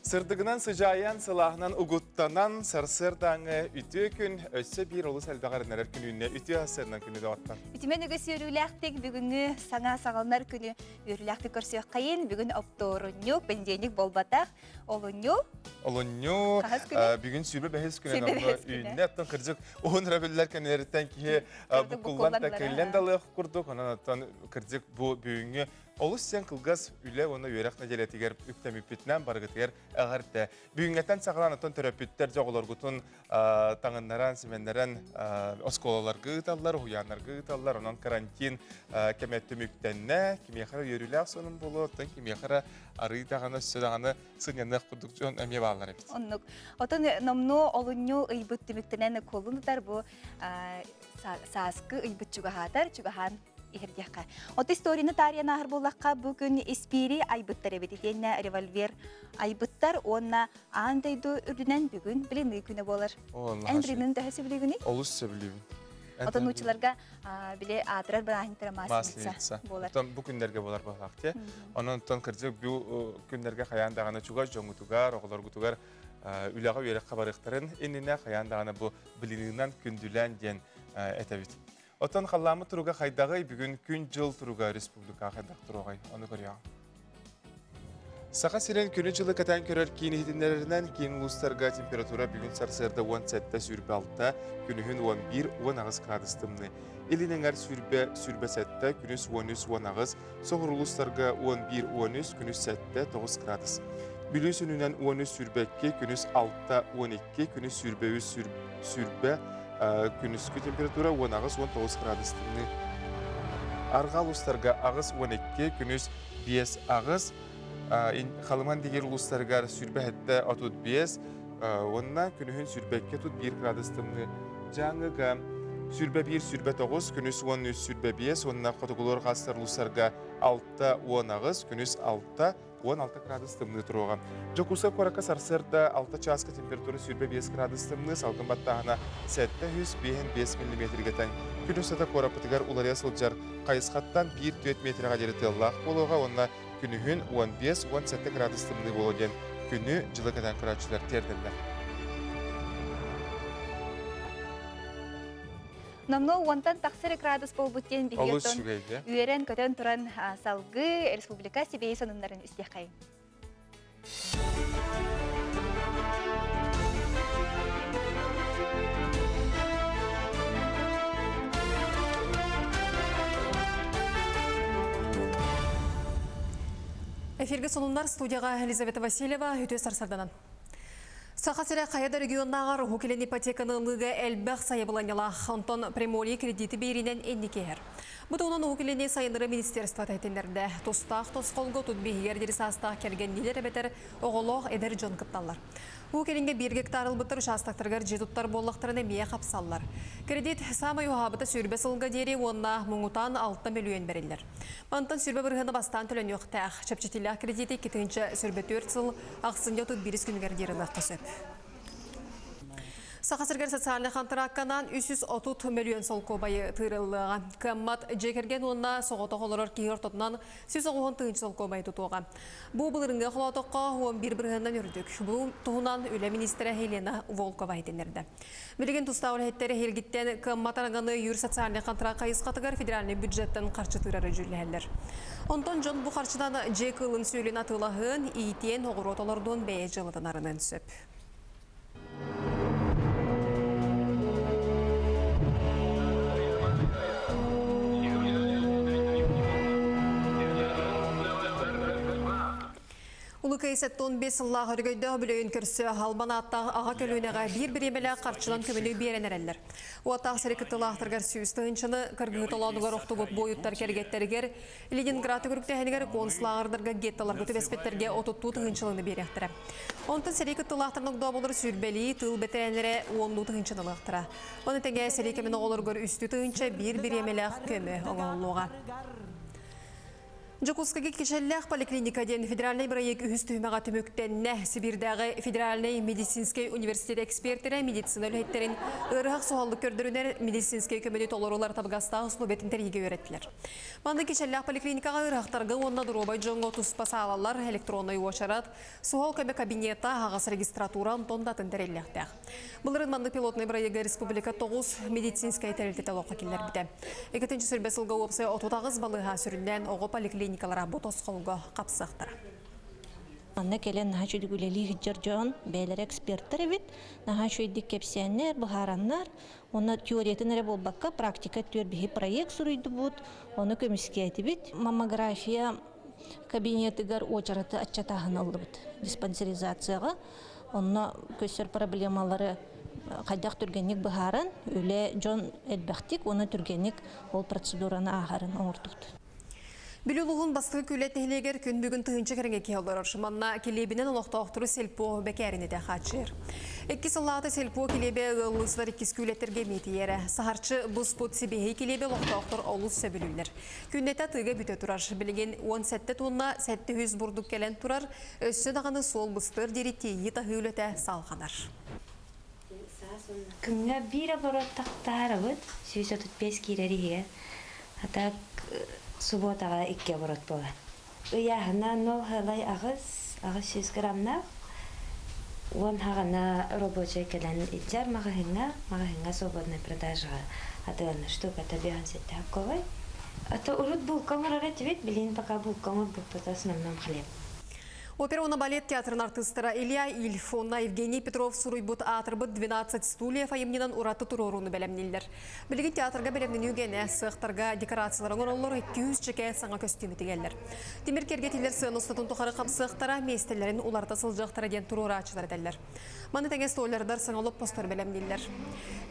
Сырдыгынан сыдьаайан, сылааһынан угуттанан, сарсыардааҥы үтүө күн өссө биир олус элбэх эрэнэрэр күнүүнэ үтүө сарсыардан күнү доҕоттор. Үтүмэн үгүс үөрүүлээхтик бүгүҥҥү саҥа саҕаланар күнү үөрүүлээхтик көрсүөххэйин. Бүгүн оптуорунньук, бэнидиэнньик буолбатах. Олунньу. Олунньу бүгүн сүүрбэ бэһис күнэ үүннэ. Оттон кырдьык уһун өрөбүллэр кэннилэриттэн киһи буккуллан да кэллэн да ылыах курдук. Онон оттон кырдьык бу бүгүҥҥү Олус сиэн кылгас үлэ уонна үөрэх нэдиэлэтигэр үктэммиппитинэн барыгытыгар эҕэрдэ. Бүгүҥҥэттэн саҕалаан оттон төрөппүттэр дьэ оҕолоргутун таҥыннаран, симэннэрэн оскуолаларга ыыталлар, уһуйааннарга ыыталлар. Онон карантин кэмэ түмүктэннэ. Кимиэхэ эрэ үөрүүлээх сонун буолуо, оттон кимиэхэ эрэ арыый даҕаны, өссө даҕаны сынньаныах курдук дьон эмиэ бааллар эбит. Оннук. Отон номнуо олунньу ыйбыт түмүктэнэн кулун тутар бу сааскы ыйбыт чугаһаатар, чугаһаан иһирдиэххэ. От историяны таарыйан ааһар буоллахха, бу күн испиири айбыттар эбит итиэннэ револьвер айбыттар уонна аан дойду үрдүнэн бүгүн блины күнэ буолар. Эн блинын төһө сөбүлүүгүнүй? Олус сөбүлүүбүн. Отон нууччаларга били аатырар бырааһынньыктара масленица буолар. Оттон бу күннэргэ буолар буоллаах те. Онон оттон кырдьык бу күннэргэ хайаан даҕаны чугас дьоҥҥутугар, оҕолоргутугар үлэҕэ үөрэххэ барыахтарын иннинэ хайаан даҕаны бу блинынан күндүлээн диэн этэбит. Оттон халлааммыт туруга хайдаҕый? Бүгүн күн-дьыл туруга республикаҕа хайдах туруоҕай? Ону көрүөҕүҥ. Саха сирин күнү-дьылы кэтээн көрөр киин иһитиннэрэринэн, киин улуустарга температура бүгүн сарсыарда 17-26, күнүһүн 11-18 градус тымныы. Илин эҥэр 100-107, күнүс 13-18, соҕуруу улуустарга 11-13, күнүс 7-9 градус. Бүлүү сүнньүнэн 13-22, күнүс 6-12, күнүс 23-20, күнүскү температура 18-19 градус тымныы. Арҕаа улуустарга 8-12, күнүс 5-8, Халыман дигир улуустарыгар 27-35, уонна күнүһүн 22-31 градус тымныы. Дьааҥыга 21-29, күнүс 13-25 уонна хотугулуур хаастар улуустарга 6-18, күнүс 6 16 градус тымныы туруоҕа. Дьокуускай куоракка сарсыарда 6 чааска температура 25 градус тымныы, салгын баттааһына 755 миллиметргэ тэҥ. Күн устата куораппытыгар уларыйа сылдьар хайысхаттан 1-4 метрэҕэ диэри тыаллаах буолуоҕа уонна күнүһүн 15-17 градус тымныы буолуо диэн күнү дьылы кэтэн көрөөччүлэр тиэрдэллэр. Номнуо уонтан тахса эрэ градус буолбут диэн биһиги үөрэн-көтөн туран салгыы республика сибиэһи сонуннарын истиэххэйиҥ. Эфиргэ сонуннар студияға Елизавета Васильева үтүө сарсарданан. Саха сирэ хайа да регионнааҕар Уһук Илин ипотеканы ылыыга элбэх сайабыланньалаах, онтон Приморье кредити биэриинэн инники иһэр. Бу туһунан Уһук Илини сайыннарыы министерствота иһитиннэрдэ. Тустаах тосхолго тут биһигэр диэри саастаах кэргэнниилэр эбэтэр оҕолоох эдэр дьон кытталлар. Уһук Илиҥҥэ биир гектар ылбыттар учаастактарыгар дьиэ туттар буоллахтарына эмиэ хапсаллар. Кредит саамай уһаабыта сүүрбэ сылга диэри уонна муҥутаан 6 мөлүйүөн бэриллэр. Мантан сүүрбэ бырыһыана бастаан төлөнүөхтээх. Чэпчэтиилээх кредити 2024 сыл ахсынньы 31 күнүгэр диэри ылыахха сөп. Саха сиригэр социальнай хантараакканаан 330 мөлүйүөн солкуобайы тыырыллыаҕа. Кыаммат дьиэ кэргэн уонна соҕотох олорор киһи ортотунан 190 тыһыынча солкуобайы тутуоҕа. Бу былырыыҥҥы холоотоххо 11 бырыһыанынан үрдүк. Бу туһунан үлэ министрэ Елена Волкова иһитиннэрдэ. Билигин тустаах үлэһиттэр эһиилгиттэн кыаммат араҥаны өйүүр социальнай хантараак хайысхатыгар федеральнай бюджеттан харчы тыырары дьүүллэһэллэр. Онтон дьон бу харчынан дьиэ кыылын-сүөлүн атыылаһыан, иитиэн, оҕуруот олордуон бэйэ дьыалатын арыныан сөп. Улуу 75 сыллаах өрөгөйдөөх бүлөйүн көрсө албан ааттаах аҕа көлүөнэҕэ биир бириэмэлээх харчынан көмөнү биэрэн эрэллэр. Уоттаах сири кыттыылаахтарыгар сүүс тыһыынчаны, кыргыһыы толоонугар охтубут буойуттар кэргэттэригэр, Ленинград үгүрүктэһинигэр концлааҕырдарга гетталарга түбэспиттэргэ отуттуу тыһыынчалыны биэриэхтэрэ. Онтон сэрии кыттыылаахтарын огдооболор сүүрбэлии тыыл бэтэрээннэрэ уоннуу тыһыынчаны ылыахтара. Ону тэҥэ сэрии кэмин оҕолоругар үстүү тыһыынча биир бириэмэлээх көмө оҥоһуллуоҕа. Дьокуускайга кичэллээх поликлиника диэн федеральнай бырайыак үһүс түһүмэҕэ түмүктэннэ. Сибиирдээҕи федеральнай медицинскэй университет экспертэрэ медицина үлэһиттэрин ыарыһах суһаллык көрдөрүнэр медицинскэй көмөнү толорулар табыгастаах услуобуйатын тэрийиигэ үөрэттилэр. Маннык кичэллээх поликлиникаҕа ыарыһахтарга уонна доруобай дьоҥҥо туспа саалалар, электроннай уочарат, суһал көмө кабинета, аһаҕас регистратура онтон да атын тэриллиэхтээх. Былырыын маннык пилотнай бырайыагы республика тоҕус медицинскэй тэрилтэтэ олоххо киллэрбитэ. Иккитинчи сүүрбэ сылга уопсай 38 балыыһа сүрүннээн оҕо поликлиникалара бу тосхолго хапсыахтара. Манна кэлэн наһаа үчүгэй үлэлии сылдьар дьон, бэйэлэрэ эксперттэр эбит, наһаа үчүгэйдик кэпсээннэр, быһаараннар, уонна теориятын эрэ буолбакка, практика өттүгэр биһи проект суруйдубут, ону көмүскээтибит. Маммография кабинетыгар уочараты аччатааһын ыллыбыт диспансеризацияҕа. Онно көстөр проблемалары хайдах түргэнник быһааран, үлэ дьон элбэхтик уонна түргэнник ол процедураны ааһарын оҥордубут. Бүлүү улууһун бастакы Күүлэт нэһилиэгэр күн бүгүн тыһыынча кэриҥэ киһи олорор. Манна килиэбинэн олохтоохтору сельпо бэкээринэтэ хааччыйар. Икки сыллаата сельпо килиэбэ ыаллыы сытар иккис күүлэттэргэ эмиэ тиийэрэ. Саһарчы буспут сибиэһэй килиэби олохтоохтор олус сөбүлүүллэр. Күннэтэ атыыга бүтэ турар. Билигин 17 тонна 700 бурдук кэлэн турар. Өссө даҕаны суол быстыар диэри тиэйии-таһыы үлэтэ салҕанар. Күҥҥэ биир оборот тахтаарабыт, 135 киирэр иһигэр. А так субуотаҕа икки оборот буолар. Ыйааһына 0,8, 800 граммнаах. Уон хаҕана рабочай кэлэн илдьэр маҕаһыыҥҥа, маҕаһыыҥҥа свободнай продажаҕа атыыланар штуката 57 ковой. А то урут булка оҥорор этибит, билигин пока булка оҥорбуппут основном хлеб. Опера уонна балет театрын артыыстара Илья Ильф уонна Евгений Петров суруйбут аатырбыт «12 стульев» айымньынан ураты туруорууну бэлэмнииллэр. Билигин театрга бэлэмнэнии үгэнэ, сыахтарга декорациялар оҥороллор, 200 чэкэ саҥа көстүүмү тигэллэр. Тимир киэргэтиилэр сыана устатын тухары хапсыахтара, миэстэлэрин уларыта сылдьыахтара диэн туруорааччылар этэллэр. Маны тэҥэ столярдар саҥа олоппостор бэлэмнииллэр.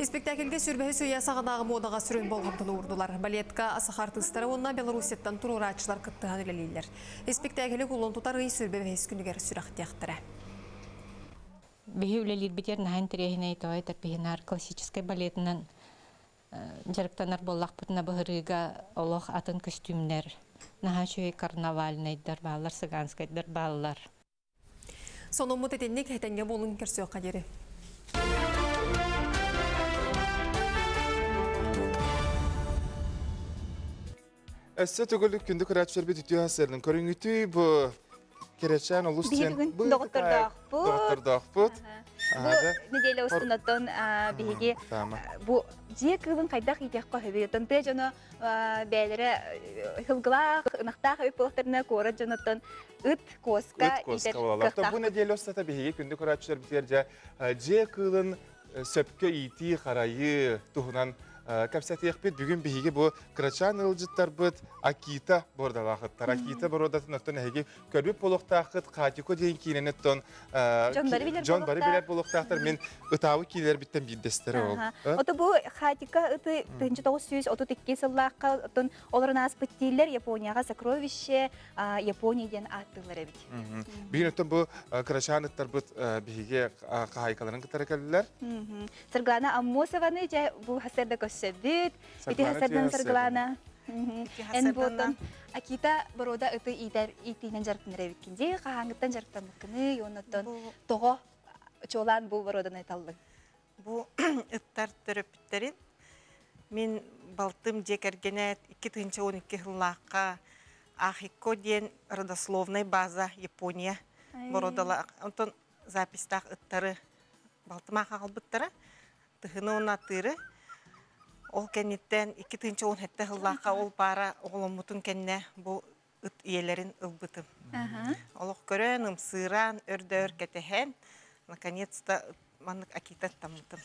Испэктээкилгэ сүүрбэһис үйэ саҕанааҕы муодаҕа сүрүн болҕомтону уурдулар. Балетка саха артыыстара уонна Белоруссияттан туруорааччылар кыттыһан үлэлииллэр. Испэктээкили кулун тутар ый сүүрбэ бэһис күнүгэр сүрэхтиэхтэрэ. Биһи үлэлиирбитигэр наһаа интэриэһинэй тоҕо этэр классическай балетынан дьарыктанар буоллахпытына быһырыыга олох атын көстүүмнэр наһаа үчүгэй карнавальнайдар бааллар, цыганскайдар бааллар. Сонуммут итинник этэҥҥэ буолун көрсүөххэ диэри. Өссө төгүл күндү көрөөччүлэрбит үтүө сырдын көрүҥүтүй бу кэрэчээн олус Биһиги диэн бүгүн доҕоттордоохпут. доҕоттордоохпут. Бу неделя устун оттон биһиги бу дьиэ кыылын хайдах иитиэххэ сөбүй? Оттон тыа дьоно бэйэлэрэ сылгылаах, ынахтаах эбит буоллахтарына куорат дьонуттан ыт, куоска Ыт куоска буолаллар. Бу неделя устата биһиги күндү көрөөччүлэрбитигэр дьэ дьиэ кыылын сөпкө иитии, харайыы туһунан кэпсэтиэхпит. Бүгүн биһиги бу кырачаан ыалдьыттарбыт Акита боруодалаахыттар. Акита боруодатын оттон эһиги көрбүт буолуохтааххыт. Хатико диэн киинэни оттон дьон бары билэр буолуохтаахтар. Мин ытаабыт киинэлэрбиттэн биирдэстэрэ ол. Ото бу Хатика ыты 1932 сыллаахха оттон олорон ааспыт дииллэр Японияҕа сокровище Япония диэн ааттыыллар эбит. Биир өттөн бу кырачаан ыттарбыт биһиги хаһаайкаларын кытары кэллилэр. Саргылана Аммосованы дьэ бу хасарда көрсөбүт. Ити хасардан Саргылана. Эн буотон Акита борода ыты иитэр иитиинэн дьарыктанар эбиккин дии. Хаһааҥҥыттан дьарыктаммыккыный уоннаттан тоҕо чуолаан бу бороданы таллыҥ? Бу ыттар төрөппүттэрин мин балтым дьиэ кэргэнэ 2012 сыллаахха Ахико диэн родословнай база Япония бородала онтон записьтаах ыттары балтым аҕалбыттара тыһыны уонна атыыры ол кэнниттэн 2017 сыллаахха ол паара оҕоломмутун кэннэ бу ыт ийэлэрин ылбытым. Олох көрөн, ымсыыран, өр да өр кэтэһэн, наконец-то маннык Акита аттаммытым.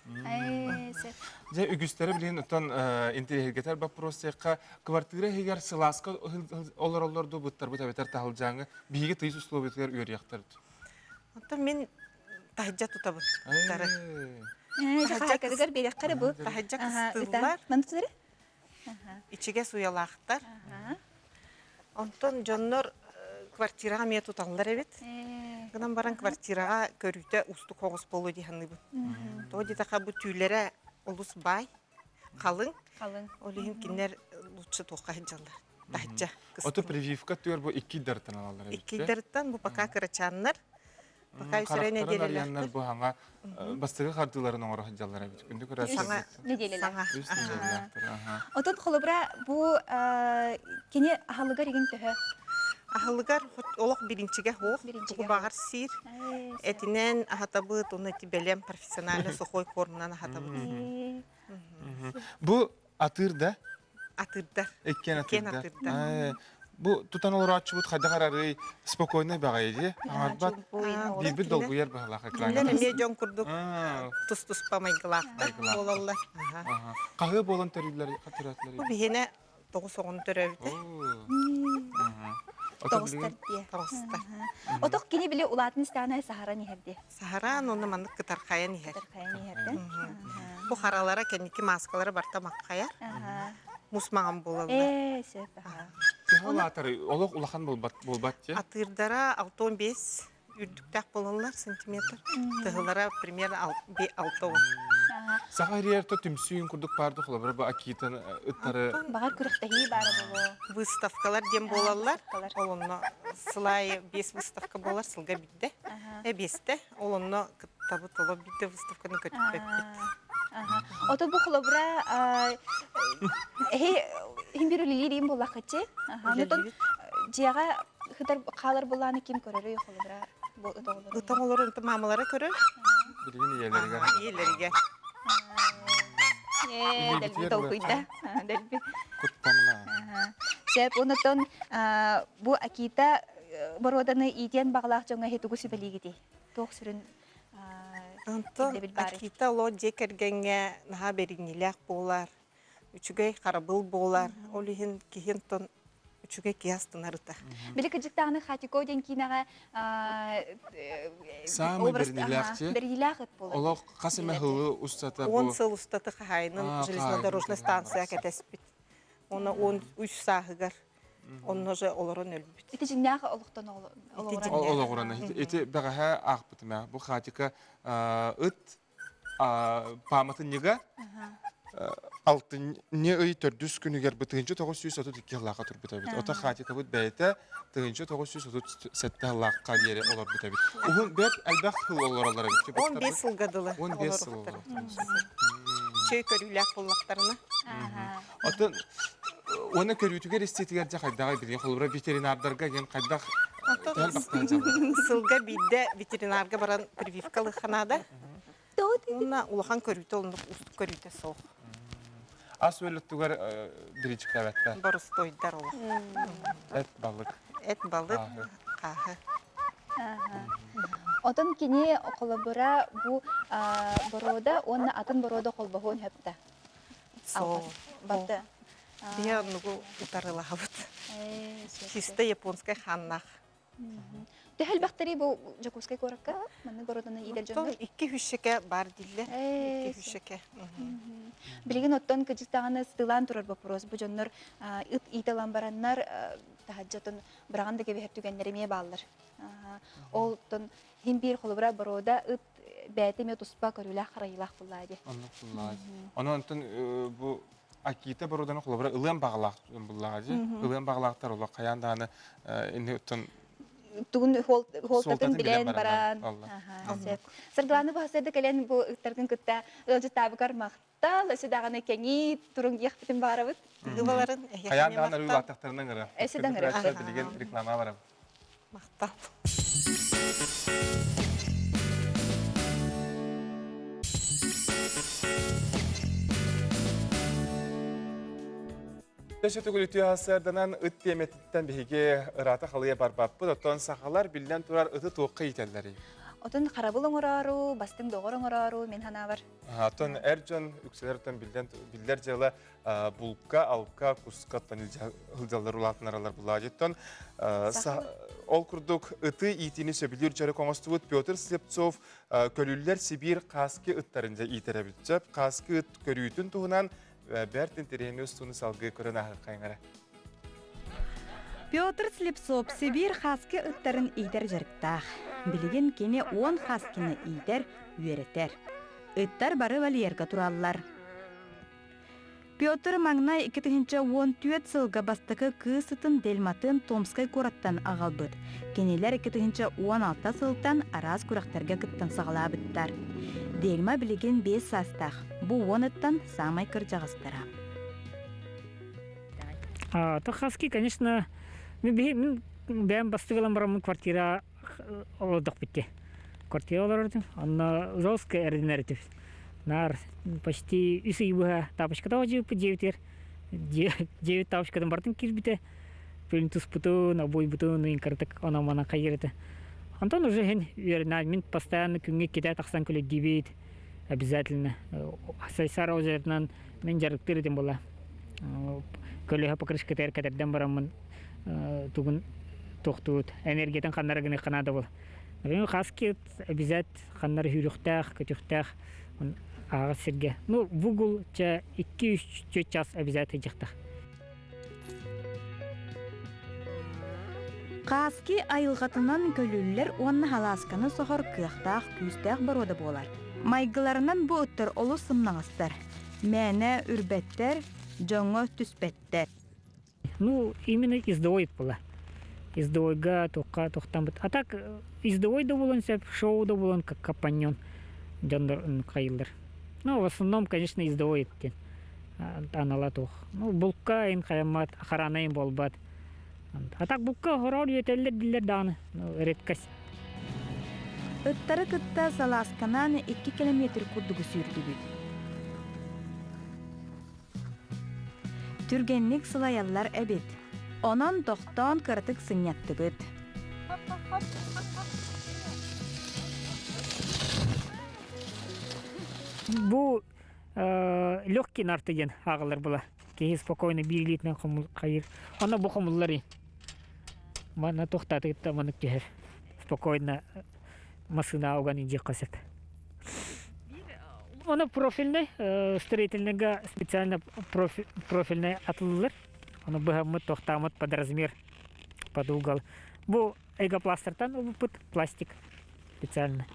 Дьэ, үгүстэрэ билигин оттон интэриэһиргэтэр боппуруостуохха квартира иһигэр сылааска олороллор дуу быттарбыт эбэтэр таһылдьааҥы биһиги тыйыс условиятыгар үөрүйэхтэр Оттон мин таһырдьа тутабын ыттары. Таһырдьа биэрэххэ бу. Таһырдьа кыстыыллар. Ичигэс уйалаахтар. Онтон дьоннор квартираҕа эмиэ туталлар эбит. Гынан баран квартираҕа көрүүтэ уустук соҕус буолуо дии саныыбын. Тоҕо диэтэххэ бу түүлэрэ олус баай, халыҥ. Ол иһин кинилэр лучше туохха сылдьаллар. Таһычча Ото прививка түөр бу икки дарыттан алаллар эбит. Икки дарыттан бу пока кырачааннар. Пока үсөрө нэдиэлэлэр бу хаҥа бастакы хардыыларын оҥоро сылдьаллар эбит. Күндү көрөөччүлэр. Нэдиэлэлэр. Үс нэдиэлэлээхтэр. Отон холобура бу кини аһылыгар игин төһө? Аһылыгар олох биринчигэ суох, тугу баҕар сиир. Этинэн аһатабыт, уонна ити бэлэм профессионально сухой кормунан аһатабыт. Бу атыыр да? Атыырдар. Иккиэн атыырдар. Бу тутан олорооччубут хайдах арарый спокойный баҕайы дии. Аҥарбат биирбит долгуйар быһалаах экраҥҥа. Кинилэр эмиэ дьон курдук тус-туспа майгылаахтар буолаллар. Хаһыы буолан төрүүллэр төрөөтүлэр? Бу биһиэнэ тоҕус оҕону төрөөбүтэ. Тоҕустар дии. Тоҕустар. Отох кини били улаатын истэҕинэ саһаран иһэр дии. Саһараан уонна маннык кытархайан иһэр. Кытархайан иһэр да. Бу харалара кэнники мааскалара барта маххайар. Мус маҥан буолаллар. Ээ, сөп. Төһө улаатар олох улахан буолбат буолбат дии. Атыырдара 65 үрдүктээх буолаллар сантиметр. Тыһылара примерно 60. Саха ириэрто түмсүүн курдук баарды холобура бу Акитан ыттары Баҕар күрэхтэһии баара буолуо. Выставкалар диэн буолаллар. Ол онно сылай биэс выставка буолар, сылга биирдэ. Э биэстэ. Ол онно кыттабыт, оло биирдэ выставканы көтүппэппит. Ото бу холобура эһи иһин бир үлэлиир буоллаххытчы. Онтон дьиэҕэ хытар хаалар булааны ким көрөрүй холобура бу ыт оҕолорун? Ыт оҕолорун маамалара көрөр. Билигин ийэлэригэр. Ийэлэригэр. Ээ, дэлби толкуйда. Дэлби. Куттаныма. Сөп, онотон бу Акита боруоданы иитиэн баҕалаах дьоҥҥо эһи тугу сүбэлиигитий? Туох сүрүн Онтон Акита олох дьиэ кэргэҥҥэ наһаа бэриниилээх буолар, үчүгэй харабыл буолар. Ол иһин киһи онтон үчүгэй киһи астынар ыта. Били кыдьыктааны Хатико диэн киинэҕэ Саамай бэриниилээх бэриниилээх ыт буолар. Олох хас эмэ сылы устата Он сыл устата хаһаайынын железнодорожный станция кэтэспит. Уонна он үс сааһыгар онно же олорон өлбүт. Ити дьиҥнээх олохтон олоҕуран. Олоҕуран. Ити бэҕэһээ аахпытым ээ. Бу Хатика ыт пааматынньыга алтынньы ый төрдүс күнүгэр бу 1932 сыллаахха турбут эбит. Ото Хатикабыт бэйэтэ 1937 сыллаахха диэри олорбут эбит. Уһун бэрт элбэх сыл олороллор эбит. 15 сылга дылы 15 сыл Чөй көрүүлээх буоллахтарына. Оттон уонна көрүүтүгэр истиитигэр дьэ хайдаҕай билигин холобура ветеринардарга диэн хайдах Сылга биирдэ ветеринарга баран прививка ылыахха наада. Уонна улахан көрүүтэ оннук устук көрүүтэ суох. Ас үөл өттүгэр биричиктээбэттэр. Боростуойдар олох. Эт балык. Эт балык, хааһы. Отон кини холобура бу боруода уонна атын боруода холбоһуон сөптө. Сол. Баты. Биһи оннугу утарылаһабыт. Чисто японскай хааннаах. Төһө элбэхтэрий бу Дьокуускай куоракка? Маннык городаны иитэр дьоннор? Икки хүссэкэ бар дииллэр. Икки хүссэкэ. Билигин оттон кыдьыктаҕына сытыылаан турар вопрос. Бу дьоннор ыт иитэ ылан бараннар таһырдьатын быраҕан да кэбиһэр түгэннэр эмиэ бааллар. Ол оттон иһин биир холобура боруода ыт бэйэтэ эмиэ туспа көрүүлээх-харайыылаах буллаа дии. Оннук буллаа дии. Онон онтон бу Акита боруоданы холобура ылыан баҕалаах буллаҕа дии. Ылыан баҕалаахтар олох хайаан даҕаны инни оттон тугун хуолтатын билэн баран. Саргылааны баһасырды кэлэн бу ыттаргын кытта ыалдьыттаабыкар махтал, өсө даҕаны кэҥии туруҥ диэхпитин баарабыт. Тыгыбаларын Хайаан даҕаны арыылаатахтарынан ыҥыра. Өсө да ыҥыра. Билигин реклама барабыт. Махтал. Өссө төгүл үтүө сарсыарданан ыт тиэмэтиттэн биһиги ыраата халыйа барбаппыт. Оттон сахалар биллэн турар ыты туохха иитэллэрий? Отон харабыл оҥороору, бастыҥ доҕор оҥороору мин санаабар. Оттон эр дьон үксэлэр оттон биллэр дьыала булка, алка, куска сылдьаллар улаатынаралар булаадьыттан ол курдук ыты иитиини сөбүлүүр дьарык оҥостубут Петр Слепцов көлүллэр Сибиир хаски ыттарын дьэ иитэр эбит. Сөп хаски ыт көрүүтүн туһунан бэрт интэриэһинэй устууну салгыы көрөн ааһыаххайыҥ эрэ. Петр Слепцов Сибиир хаски ыттарын иитэр дьарыктаах. Билигин кини 10 хаскины иитэр, үөрэтэр. Ыттар бары вольерга тураллар. Петр маҥнай 2014 сылга бастакы кыыс ытын Дельматын Томскай куораттан аҕалбыт. Кинилэр 2016 сылтан араас күрэхтэргэ кыттан саҕалаабыттар. Дельма билигин 5 саастаах, бу уон ыттан саамай кырдьаҕастара. А, хаски, конечно, мин бэйэм бастык ылан бараммын квартира олордохпут Квартира олорордум. Онно жестко эрдинэр Наар почти үс ый быһа тапочката дьиэбит дьиэбитигэр дьиэбит тапочкатын барытын киирбитэ. Плинтуспутун, обуйбутун ыйын кыратык онон-манан хайыыр этэ. Онтон уже иһин үөрэнээр мин постоянно күҥҥэ иккитэ тахсан күлэйдиибит обязательно. Сайсар озерынан мин дьарыктыыр этим була. Көлөһө покрышкатыгар кэтэрдэн бараммын тугун тохтуут энергиятын ханнара гыныахха наада була. Хаски обязательно ханнара сүүрүөхтээх, көтүөхтээх ааҕар сиргэ. Ну, бугул ча 2-3 час обязательно дьахтах. Хаски айылҕатынан көлүллэр уонна халаасканы соһор кыахтаах күүстээх боруода буолар. Майгыларынан бу ыттар олус сымнаҕастар, мээнэ үрбэттэр, дьоҥҥо түспэттэр. Ну, именно ездовой была. Ездовойга туохха тохтаммыт. А так ездовой да буолуон сөп, шоу да буолуон как компаньон дьоннор хайыллар. Ну, в основном, конечно, ездовой диэн анала туох. Ну, булка ин хайаммат, охрана ин буолбат. А так булка хороор үөтэллэр диллэр даҕаны, ну, редкость. Ыттары кытта салаасканан 2 километр курдугу сүүрдүбүт. Түргэнник сылайаллар эбит. Онон тохтоон кыратык сынньаттыбыт. Бу легкий нарты диэн ааҕыллар була. Киһи спокойно биир илиитинэн хайыр. Онно бу хомуллар Манна тохтаатыгытта маннык түһэр. Спокойно массыына уган илдьиэххэ сөп. Оно профильный, строительныйга специально профильный атыллар. Ону быһаммыт, тохтааммыт под размер, под угол. Бу эгопластертан ылбыппыт пластик специально.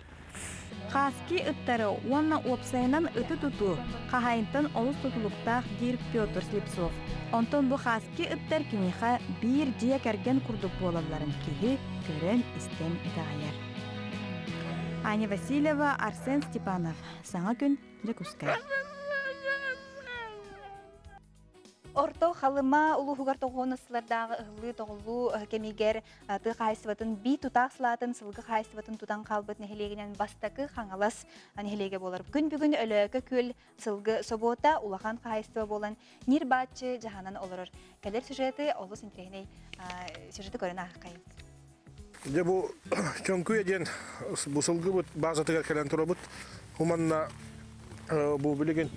Хаски ыттары уонна уопсайынан ыты тутуу хаһаайынтан олус тутулуктаах диир Петр Слепцов. Онтон бу хаски ыттар киниэхэ биир дьиэ кэргэн курдук буолалларын киһи көрөн-истэн итэҕэйэр. Аня Васильева, Арсен Степанов. Саҥа күн, Дьокуускай. Орто Халыма улууһугар тоҕуон сыллардааҕы ыһыллыы-тоҕуллуу кэмигэр тыа хаһаайыстыбатын бии тутаах салаатын сылгы хаһаайыстыбатын тутан хаалбыт нэһилиэгинэн бастакы Хаҥалас нэһилиэгэ буолар. Күн бүгүн Өлөөкө күөл сылгы собуота улахан хаһаайыстыба буолан ньир-бааччы дьаһанан олорор. Кэлэр сюжеты олус интэриэһинэй сюжеты көрөн ааххайын. Дьэ бу Чөҥкүйэ диэн бу сылгыбыт базатыгар кэлэн турабыт. Уманна бу билигин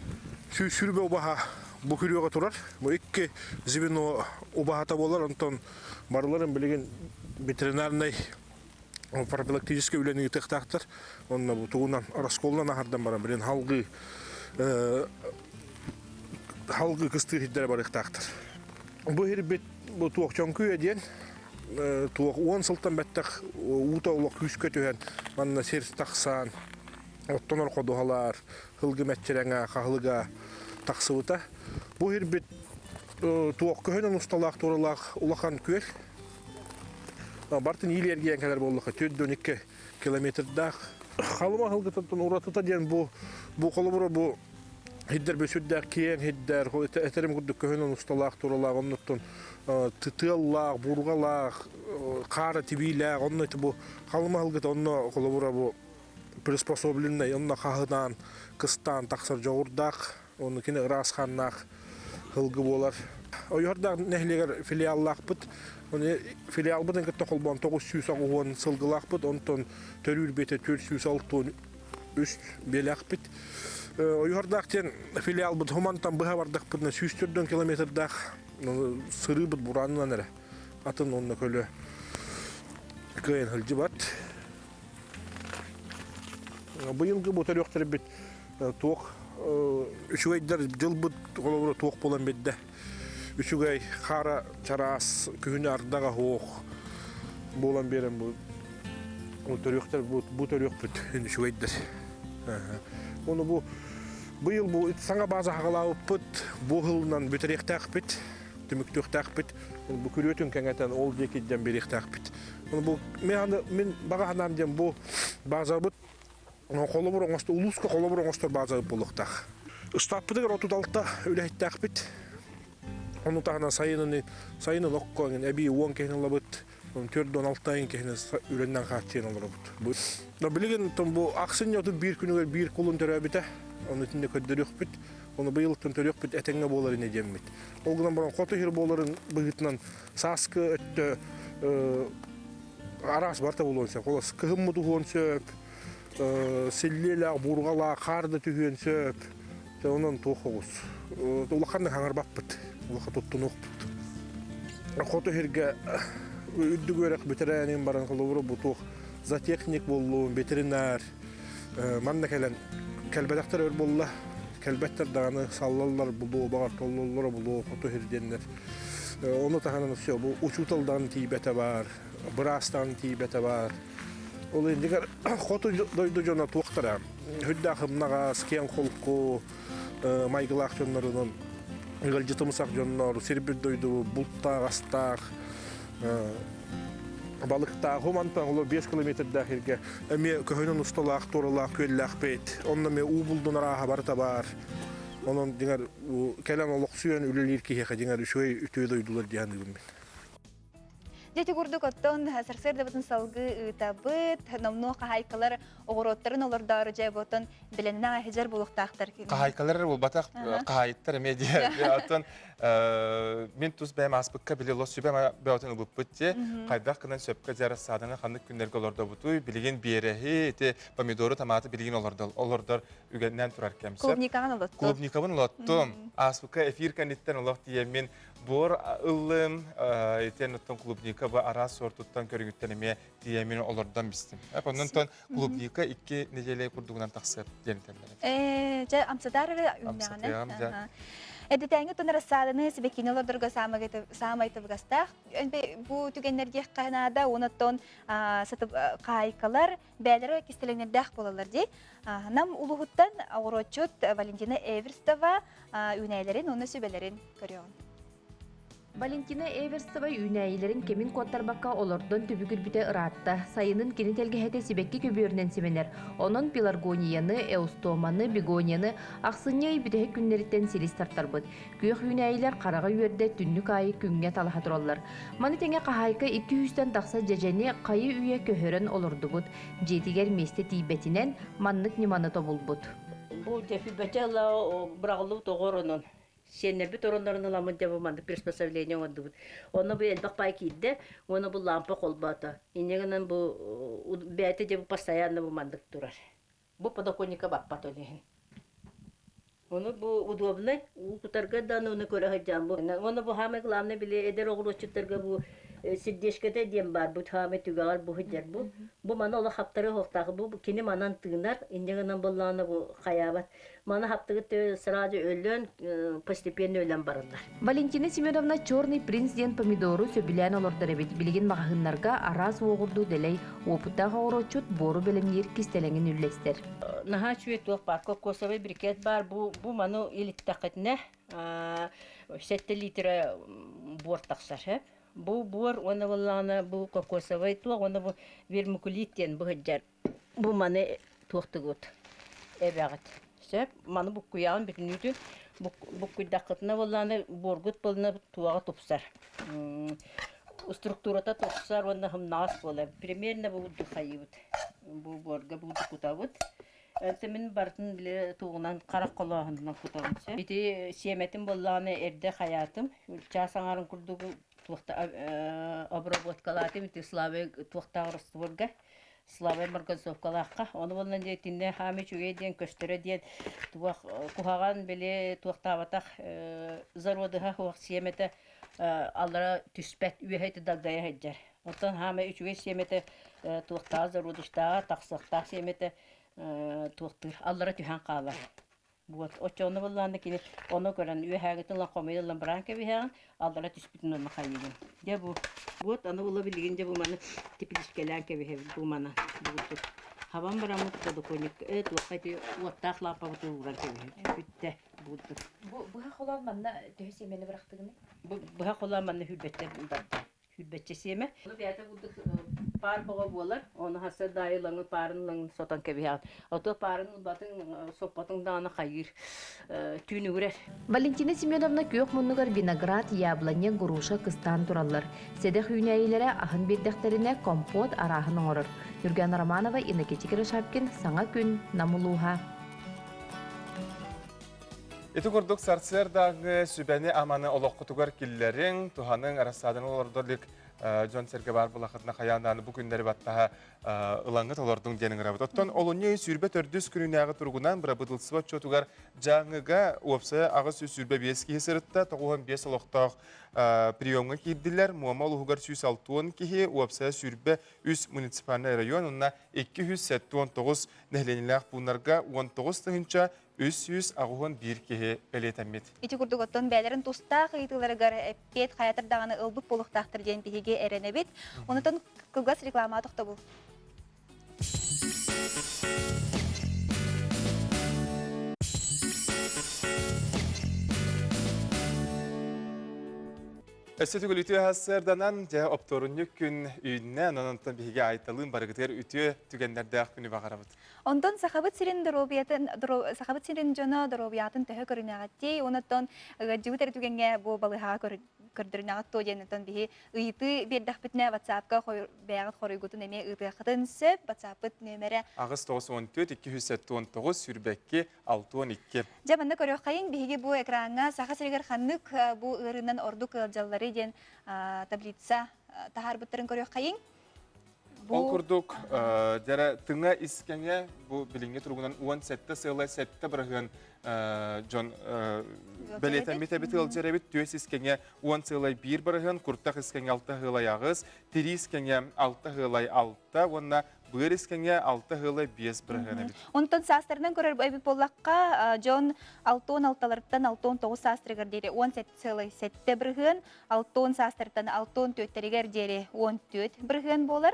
120 убаһа бу күрүөҕэ турар. Бу икки звено убаһата буолар. Онтон барыларын билигин ветеринарнай профилактическай үлэни ыытыахтаахтар. Онно бу тугунан расколунан аһардан баран билин халгыы халгыы кыстыыр сирдэрэ барыахтаахтар. Бу сирбит бу туох Чөҥкүйэ диэн туох уон сылтан бэттэх уута олох күүскэ түһэн манна сир тахсан оттонор ходуһалар һылгы мэччирэҥэ хаһылыга тахсыбыта бу сирбит туох көһөнөн усталаах туоралаах улахан күөл бартын иили эргийэн кэлэр буоллаха 4-12 километрдаах халыма һылгытыттан уратыта диэн бу бу холобура бу Хиддер сүрдээх киэҥ хиддер, этерим курдук көһүнэн усталаах туралаах, оннуттан тыаллаах, бургалаах, хаара тибиилээх, онно ити бу халыма һылгыта онно холобура бу приспособленный, онно хаһынаан, кыстаан тахсар дьоҕурдаах, онно кини ыраас хааннаах һылгы буолар. Ойуһардаах нэһилиэгэр филиаллаахпыт. Оны филиалбытын кытта холбоон 980 сылгылаахпыт, онтон төрүүр бэтэ 460 үс биэлээхпит. Ойуһардаах диэн филиалбыт Хумантан быһа бардахпытына 104 километрдаах сырыыбыт бураанынан эрэ. Атын онно көлө кыайан сылдьыбат. Быйылгы бу төрүөхтэрбит туох үчүгэйдэр дьылбыт холобура туох буолан бидде. Үчүгэй хаара чараас күһүнү ардаҕа суох буолан биэрэн бу төрүөхтэр бу төрүөхпүт үчүгэйдэр. Ону бу Быйыл бу саҥа база хаҕалаабыппыт, бу сылынан бүтэриэхтээхпит, түмүктүөхтээхпит. Бу күрүөтүн кэҥэтэн ол диэки диэн биэриэхтээхпит. Бу мин баҕа санаам диэн бу базабыт холобур оҥостор, улууска холобур оҥостор базабыт буолуохтаах. Ыстааппытыгар 36 үлэһиттээхпит. Ону таһынан сайынын сайынын окко эбии 10 киһини ылабыт. 46 айын киһини үлэннэн хааччыйан олоробут. Бу билигин бу ахсынньы 31 күнүгэр биир кулун төрөөбүтэ. Ону итиннэ көрдөрүөхпүт. Ону быйылыттан төрүөхпүт этэҥҥэ буолар ини диэммит. Ол гынан баран хоту сир буоларын быһыытынан сааскы өттө араас барыта буолуон сөп. Холос кыһыммыт уһуон сөп, силлиэлээх, буурҕалаах, хаар да түһүөн сөп. Онон туох оҕус. Улаханнык хаҥарбаппыт, улахан туттунуохпут. Хоту сиргэ үрдүк үөрэх бүтэрээнин баран холобура бу туох зоотехник буоллун, ветеринар манна кэлэн кэлбэтэхтэр өр буолла. Кэлбэттэр даҕаны саллаллар булуо, баҕар толлоллоро булуо хоту сир диэннэр. Ону таһынан все бу учуутал даҕаны тиийбэтэ баар, быраас даҕаны тиийбэтэ баар. Ол иннигэр хоту дойду дьоно туохтара үрдээх ымнаҕас, киэҥ холку майгылаах дьоннорунан ыалдьытымсах дьоннор сирбит дойду бултаах, астаах, балыктаах мантан олор 5 километрдаах сиргэ эмиэ көһөнөн усталаах, туоралаах күөллээхпит. Онно эмиэ уу булдун арааһа барыта баар. Онон дьиҥэр кэлэн олохсуйан үлэлиир киһиэхэ дьиҥэр үчүгэй үтүө дойдулар диэн саныыбын мин. Дьэ ити курдук оттон сарсыардабытын салгыы ыытабыт. Номнуо хаһаайкалар оҕуруоттарын олордоору дьэ оттон бэлэмнээх эһэдьэр буолуохтаахтар. Хаһаайкалар эрэ буолбатах, хаһаайыттар эмиэ диэ. Оттон мин тус бэйэм ааспыкка били лос сүбэ бөҕөтүн ылбыппыт дии. Хайдах гынан сөпкө дьэ рассаданы ханнык күннэргэ олордобутуй, билигин биэрэһи, ити помидору, томаты билигин олордор үгэннээн турар кэм. Клубникаҕын олоттум. Клубникабын олоттум. Ааспыкка эфир кэнниттэн олох тиийэммин Буор ыллым, итиэн оттон клубника бу араас суортуттан көрүҥүттэн эмиэ тиийэммин олордон бистим. Онон клубника икки неделя курдугунан тахсыар диэн этэллэр. Ээ, дьэ, амсатаар эрэ үүннэҕинэ. Эдитээҥи тон рассаданы сибэккини олордорго саамай табыгастаах. Бу түгэннэрдиэххэ наада, онон хаайкалар бээлэрэ кистэлэҥнэрдээх буолаллар дии. Нам улууһуттан оҕуруотчут Валентина Эверстова үүнээйилэрин уонна сүбэлэрин көрүөҕүн. Валентина Эверстова үүнээйилэрин кэмин куоттарбакка олордон түбүгүрбүтэ ыраатта. Сайынын кини тэлгэһэтэ сибэкки көбүөрүнэн симэнэр. Онон пеларгонияны, эустоманы, бегонияны ахсынньы ый бүтэһик күннэриттэн силис тартарбыт. Күөх үүнээйилэр хараҕы үөрдэ түннүк аайы күҥҥэ талаһа тураллар. Маны тэҥэ хаһаайка икки сүүстэн тахса дьэдьэни хайы-үйэ көһөрөн олордубут. Дьиэтигэр миэстэ тиийбэтинэн маннык ньыманы тобулбут. Бу дьэфибэтэ ыла быраҕыллыбыт оҕо оронун сиэннэрбит ороннорун ыламмыт дьэ бу маннык приспособление оҥордубут. Онно бу элбэх паай киирдэ уонна бу лампа холбоото. Инньэ гынан бу бэйэтэ дьэ бу постоянно бу маннык турар. Бу подоконника баппат ол иһин. Ону бу удобнай, уу кутарга да ону көрө сылдьан бу. Уонна бу хаамай главное били эдэр оҕуруотчуттарга бу сердечката диэн баар бу хаамай түгэҕэр бу сылдьар бу. Бу маны олох хаптары оһохтаах бу кини манан тыынар, инньэ гынан буоллаҕына бу хайаабат. Маны хаптыгыт сразу өлөн, постепенно өлөн бараллар. Валентина Семеновна «Черный принц» диэн помидору сөбүлээн олордор эбит. Билигин маҕаһыыннарга араас уоҕурдуу дэлэй, уопуттаах оҕуруотчут буору бэлэмниир кистэлэҥин үллэстэр. Наһаа үчүгэй туох баар, кокосовый брикет баар. Бу, бу маны илиттэххитинэ, 7 литра буор тахсар. Бу буор уонна буоллаҕына бу кокосовый туох уонна бу вермикулит диэн бу сылдьар. Бу маны туохтугут эбэҕит. Сөп, маны буккуйаҕын бүтүннүүтүн буккуйдаххытына буоллаҕына буоргут буолна туоҕа тупсар. Структурата тупсар уонна сымнаҕас буолар. Примерно бу курдук хайыыбыт. Бу буорга бу курдук кутабыт. Это мин барытын били тугунан харах холооһунунан кутабын. Ити сиэмэтин буоллаҕына эрдэ хайаатым. Чаас аҥарын курдук туохта обработкалаатым ити слабый туохтаах растворга Слава Марганцовкалаахха ону буоллан дьэ итиннэ хаамый үчүгэй диэн көстөрө диэн туох куһаҕан били туохтаабатах зародыһа суох сиэмэтэ аллара түспэт үөһэ ити дагдайа сылдьар оттон хаамай үчүгэй сиэмэтэ туохтааҕа зародыштааҕа тахсыахтаах сиэмэтэ туохтуур аллара түһэн хаалар Вот, оччоҕуна буоллаҕына кини ону көрөн үөһээгитин ылан хомуйа ылан баран кэбиһэҕин, аллара түспүтүн онно хайыыгын. Дьэ бу, вот аны ула билигин дьэ бу маны тепличкэлээн кэбиһэбит бу маны бу курдук. Хабан бараммыт подоконник э туохха ити уоттаах лааппабытын ууран кэбиһэбит. Бүттэ буурдук. Бу быһа холоон манна төһө сиэмэни бырахтыгыный? Бу быһа холоон манна хүрбэттэ барда. Хүрбэччэ сиэмэ. Ону бэйэтэ курдук паар боҕо буолар. Ону хасса даайы лаҥы паарын лаҥын сотон кэбиһэҕин. Ото паарын ылбатыҥ, соппотуҥ даҕаны хайыыр түүнүгүрэр. Валентина Семеновна күөх муннугар виноград, яблоня, груша кыстаан тураллар. Сэдэх үүнээйилэрэ аһын биэрдэхтэринэ компот арааһын оҥорор. Юргана Романова, Иннокентий Киришапкин, Саҥа күн, Нам улууһа. Ити курдук сарсыардааҥы сүбэни-аманы олоххутугар киллэриҥ, туһаныҥ, арассааданы олордор илик дьон-сэргэ баар булахытына хайаан даҕаны бу күннэри баттаһа ылаҥҥыт олордуҥ диэн ыҥырабыт. Оттон олунньу ый 24 күнүнээҕи туругунан бырабыыталыстыба отчуотугар Дьааҥыга уопсайа 825 киһи сырытта, 95 олохтоох приемҥа киирдилэр. Муома улууһугар 160 киһи, уопсайа 23 муниципальнай район уонна 279 нэһилиэнньэлээх пууннарга 19 тыһыынча 381 киһи бэлиэтэммит. Ити курдук оттон бэйэлэрин тустаах ыйытыыларыгар эппиэт хайатар даҕаны ылбыт буолуохтаахтар диэн биһиги эрэнэбит. Онутан кылгас реклама тохтобул. Өссө төгүл үтүө сарсыарданан, дьэ, оптуорунньук күн үүннэ, онон онтон биһиги айталыын барыгытыгар үтүө түгэннэрдээх күнү баҕарабыт. Онтон Сахабыт сирин доруобуйатын Сахабыт сирин дьоно доруобуйатын төһө көрүнэҕиттий, онон ыалдьыбыт эрэ түгэҥҥэ бу балыыһаҕа көрдөрүнэҕит дуо диэн оттон биһи ыйытыы биэрдэхпитинэ WhatsApp-ка бэйэҕит хоруйгутун эмиэ ыытыаххытын сөп. WhatsApp-пыт нүөмэрэ 8 94 279 22 62. Дьэ манна көрүөххэйиҥ биһиги бу экраҥҥа Саха сиригэр ханнык бу ыарыынан ордук ыалдьалларый диэн таблица таһаарбыттарын көрүөххэйиҥ. Ол курдук, дьэрэ тыҥа искэҥэ бу билиҥҥи туругунан 17 сыала 7 бырыһыан дьон бэлиэтэммит эбит ыалдьар эбит. Түөс искэҥэ 10 сыалай 1 бырыһыан, куртах искэҥэ 6 сыалай 8, тирии искэҥэ 6 сыалай 6 уонна быар искэҥэ 6 сыалай 5 бырыһыан эбит. Онтон саастарынан көрөр эбит буоллахха, дьон 66-ларыттан 69 саастарыгар диэри 17 сыалай 7 бырыһыан, 60 саастарыттан 64-тэригэр диэри 14 бырыһыан буолар.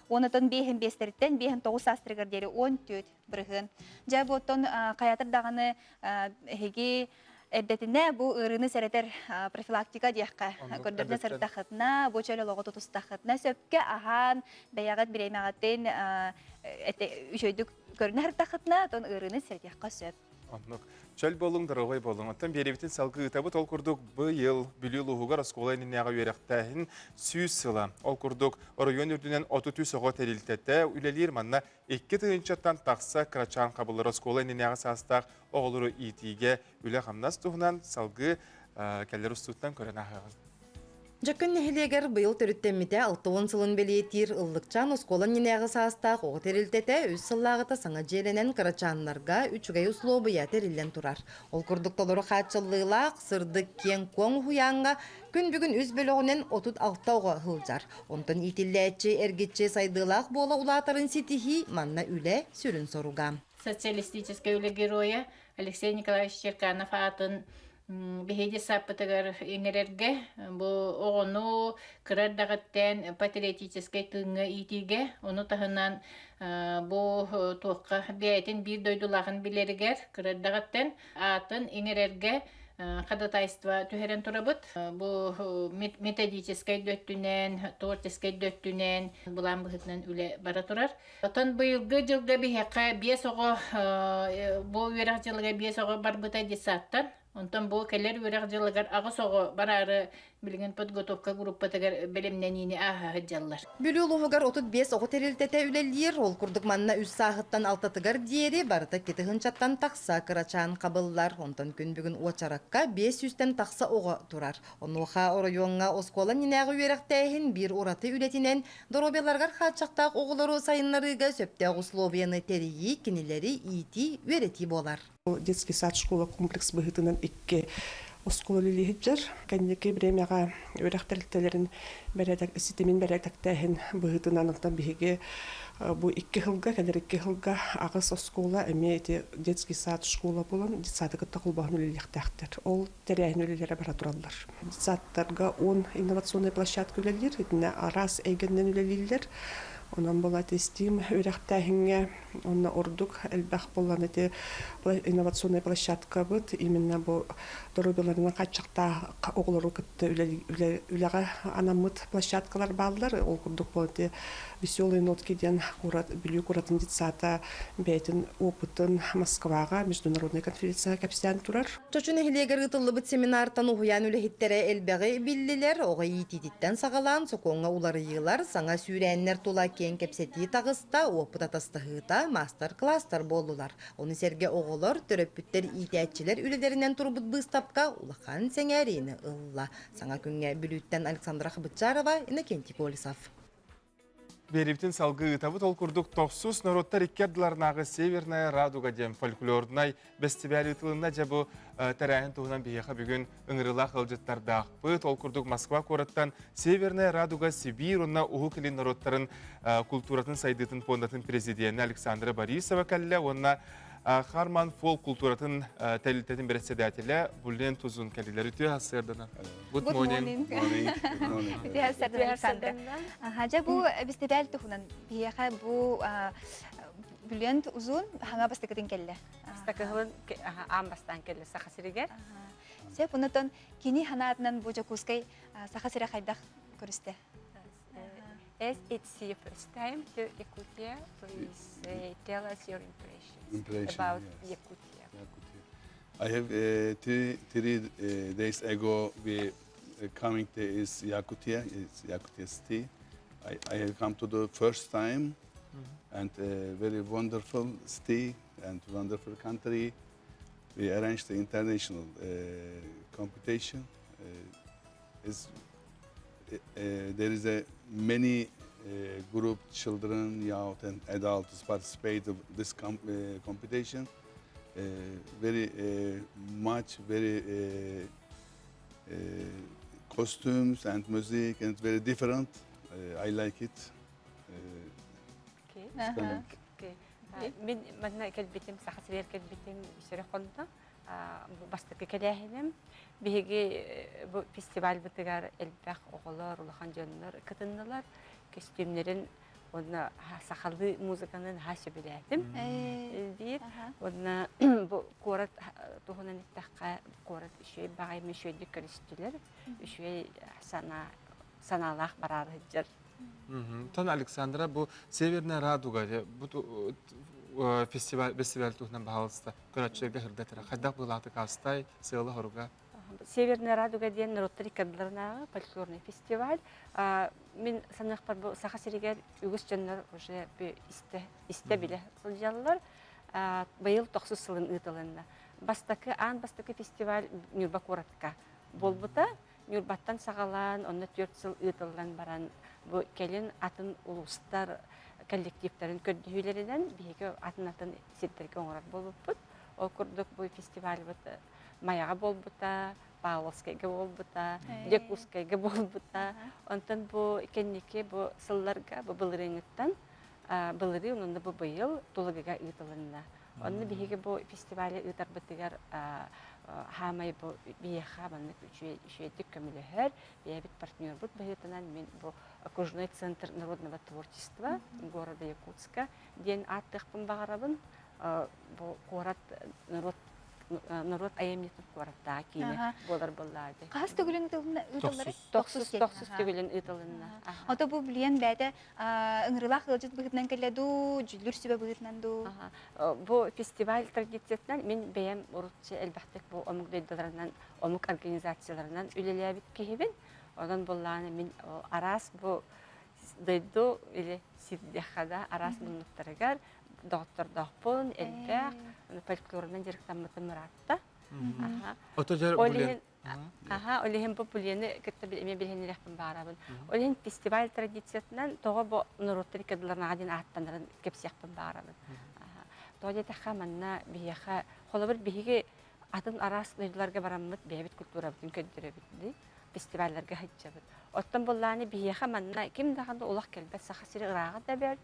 Онотон биэһин биэстэриттэн биэһин тоҕус саастарыгар диэри 14 бырыһыан. Дьэ, бу оттон хайатыр даҕаны эһиги эрдэтинэ бу ыарыыны сэрэтэр профилактика диэххэ көрдөрүнэ сырыттаххытына, бу чөл олоҕу тутустаххытына сөпкө аһаан, бэйэҕит бириэмэҕитин үчүгэйдик көрүнэ сырыттаххытына, оттон ыарыыны сэрэтиэххэ сөп. Оннук. Чөл буолуҥ, доруобай буолуҥ. Оттон биэрэбитин салгыы ыытабыт. Ол курдук быйыл Бүлүү улууһугар оскуола иннинээҕи үөрэхтээһин 100 сыла. Ол курдук оройуон үрдүнэн 33 оҕо тэрилтэтэ үлэлиир. Манна 2 тыһыынчаттан тахса кырачаан хабыллар оскуола иннинээҕи саастаах оҕолору иитиигэ үлэ-хамнас туһунан салгыы кэлэр устууттан көрөн ааһыаҕыҥ. Дьөккөн нэһилиэгэр быйыл төрүттэммитэ 60 сылын бэлиэтиир Ыллыкчаан оскуола иннинээҕи саастаах оҕо тэрилтэтэ үс сыллааҕыта саҥа дьиэлэнэн кырачааннарга үчүгэй услуобуйа тэриллэн турар. Ол курдук толору хааччыллыылаах, сырдык, киэҥ-куоҥ уһуйааҥҥа күн бүгүн үс бөлөҕүнэн 36 оҕо сылдьар. Онтон иитиллээччи, эргиччи сайдыылаах буола улаатарын ситиһии манна үлэ сүрүн соруга. Социалистическай үлэ геройа Алексей Николаевич Черканов аатын биһиги сааппытыгар иҥэрэргэ бу оҕону кыра эрдэҕиттэн патриотическай тыыҥҥа иитиигэ ону таһынан бу туохха бэйэтин биир дойдулааҕын билэригэр кыра эрдэҕиттэн аатын иҥэрэргэ ходатайство түһэрэн турабыт. Бу методическай да өттүнэн, творческай да өттүнэн былаан быһыытынан үлэ бара турар. Оттон быйылгы дьылга биһиэхэ биэс оҕо бу үөрэх дьылыгар биэс оҕо барбыта детсадтан. Онтон бу кэлэр үөрэх дьылыгар аҕыс оҕо бараары билигин подготовка группатыгар бэлэмнэниини ааһа сылдьаллар. Бүлүү улууһугар 35 оҕо тэрилтэтэ үлэлиир. Ол курдук манна үс сааһыттан алтатыгар диэри барыта икки тыһыынчаттан тахса кырачаан хабыллар. Онтон күн бүгүн уочаракка 500-тэн тахса оҕо турар. Онуоха оройуоҥҥа оскуола иннинээҕи үөрэхтээһин биир ураты үлэтинэн Доруобуйаларыгар хааччахтаах оҕолору сайыннарыыга сөптөөх условияны тэрийии, кинилэри иитии, үөрэтии буолар. Детский сад школа комплекс быһыытынан икки оскуола үлэлии сылдьар. Кэнники бириэмэҕэ үөрэх тэрилтэлэрин бэрээдэк ситимин бэрээдэктээһин быһыытынан онтон биһиги бу икки сылга кэлэр икки сылга аҕыс оскуола эмиэ ити детский сад школа буолан детсады кытта холбоһон үлэлиэхтээхтэр. Ол тэрээһин үлэлэрэ бара тураллар. Детсадтарга 10 инновационнай площадка үлэлиир, итиннэ араас эйгэннэн үлэлииллэр. Онон була тестим үрэхтээһиҥҥэ онно ордук элбэх буолан ити инновационнай площадкабыт именно бу доруобуйаларынан хааччахтаах оҕолору кытта үлэҕэ анаммыт площадкалар бааллар. Ол курдук бу ити Веселые нотки диэн куорат Бүлүү куоратын детсада бэйэтин опытын Москваҕа международнай конференцияҕа кэпсээн турар. Чочу нэһилиэгэр ыытыллыбыт семинартан уһуйаан үлэһиттэрэ элбэҕи биллилэр, оҕо иитиититтэн саҕалаан сокуоҥҥа уларыйыылар, саҥа сүүрээннэр тула киэҥ кэпсэтии таҕыста, уопут атастаһыыта, маастар-кылаастар буоллулар. Ону сэргэ оҕолор, төрөппүттэр, иитээччилэр үлэлэринэн турбут быыстапка улахан сэҥээриини ылла. Саҥа күҥҥэ Бүлүүттэн Александра Хабытчарова, Иннокентий Колесов. Биэриибитин салгыы ыытабыт. Ол курдук тохсус норуоттар икки ардыларынааҕы Северная радуга диэн фольклорнай бэстибээл ыытылынна. Дьэ бу тэрээһин туһунан биһиэхэ бүгүн ыҥырыылаах ыалдьыттардаахпыт. Ол курдук Москва куораттан Северная радуга Сибиир уонна Уһук Илин норуоттарын культуратын сайдыытын пуондатын президенэ Александра Борисова кэллэ уонна Харман фолк культуратын тэрилтэтин бэрэссэдээтэлэ Булен Тузун кэлилэр. Үтүө сарсыарданан. Good morning. Үтүө сарсыарданан, Александра. Дьэ бу бэстибээл туһунан биһиэхэ бу Бүлүөн Узун хаҥа бастакытын кэллэ. Бастакыһын аан бастаан кэллэ Саха сиригэр. Сөп, онотон кини ханаатынан бу Дьокуускай Саха сирэ хайдах көрүстэ? As it's your first time to Yakutia, please tell us your impressions Impression, about yes. Yakutia. Yakutia. I have three days ago we coming to is Yakutia, it's Yakutia city. I have come to the first time and very wonderful city and wonderful country. We arranged the international competition. Is there is a many group children, youth and adults participate of this com competition. Very much, very costumes and music and very different. I like it. Okay. Okay. Мин манна кэлбитим, Саха сиригэр кэлбитим үсөрө хонно. Бастакы кэлээһиним. Биһиги бу фестивальбытыгар элбэх оҕолор, улахан дьоннор кытыннылар. Көстүүмнэрин уонна сахалыы музыканы наһаа сөбүлээтим диир. Уонна бу куорат туһунан эттэххэ, куорат үчүгэй баҕайы үчүгэйдик көрүстүлэр. Үчүгэй санаа санаалаах бараары сылдьар. Тон Александра бу Северная радуга бу фестиваль фестиваль туһунан баһаалыста көрөөччүлэргэ сырдатара хайдах былааты каастай сыала хоруга Северная радуга диэн норуоттар иккардыларынааҕы фольклорный фестиваль. Мин саныахпар бу Саха сиригэр үгүс дьоннор уже истэ, истэ билэ сылдьаллар. Быйыл тохсус сылын ыытылынна. Бастакы, аан бастакы фестиваль Ньурба куоратка буолбута. Ньурбаттан саҕалаан, онно 4 сыл ыытыллан баран, бу кэлин атын улуустар коллективтарын көрдөһүүлэринэн биһиги атын-атын сирдэргэ оҥорор буолбуппут. Ол курдук бу фестивальбыт Майаҕа буолбута, Павловскайга буолбута, Дьокуускайга буолбута. Онтон бу кэнники бу сылларга, бу былырыыҥҥыттан былырыын уонна бу быйыл Тулагыга ыытылынна. Онно биһиги бу фестивали ыытарбытыгар хаамай бу биһиэхэ маннык үчүгэйдик көмөлөһөр, бэйэбит партнербут быһыытынан мин бу окружной центр народного творчества города Якутска диэн ааттыахпын баҕарабын. Бу куорат норуот норуот айымньытын куораттааҕы киинэ буолар буоллаҕа. Хаһыс төгүлүн ыытыллары? Тохсус төгүлүн ыытылынна. Ото бу билиэн бэйэтэ ыҥырыылаах ыалдьыт быһыытынан кэллэ дуу, дьүллүр сүбэ быһыытынан дуу? Бу фестиваль традициятынан мин бэйэм урут элбэхтик бу омук дойдуларынан, омук организацияларынан үлэлээбит киһибин. Онон буоллаҕына мин араас бу дойду или сирдэххэ да араас муннуктарыгар доҕоттордоохпун, элбэх фольклорунан дьарыктаммытым ыраатта. Ол иһин Аха, ол иһин бу пулены кытта эмиэ билиһиннэриэхпин баарабын. Ол иһин фестиваль традициятынан тоҕо бу норуоттар иккардыларынаҕа диэн ааттанарын кэпсиэхпин баарабын. Тоҕо диэтэххэ манна биһиэхэ холобур биһиги атын араас дойдуларга бараммыт бэйэбит культурабытын көрдөрөбүт дии фестивалларга сылдьабыт. Оттон буоллааны биһиэхэ манна ким даҕаны олох кэлбэт Саха сири ырааҕа да бэрт,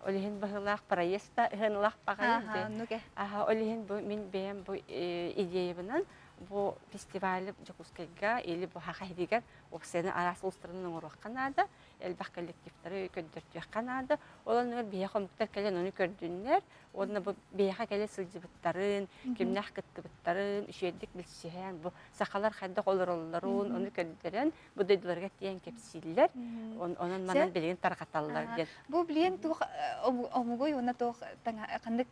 ол иһин быһыылаах проезд да ыһыаналаах баҕайы. Аха, ол иһин бу мин бэйэм бу идеябынан. Бу фестивалы Дьокуускайга или бу Саха сиригэр уопсайынан араас улуустарынан оҥоруохха наада, элбэх коллективтары көрдөртүөххэ наада. Ол оннугар биһиэхэ омуктар кэлэн ону көрдүннэр уонна бу биһиэхэ кэлэ сылдьыбыттарын, кимнээх кыттыбыттарын үчүгэйдик билсиһэн, бу сахалар хайдах олороллорун ону көрдөрөн бу дойдуларга тиийэн кэпсииллэр. Онон манан билигин тарҕаталлар диэн. Бу билигин туох омугуй уонна туох ханнык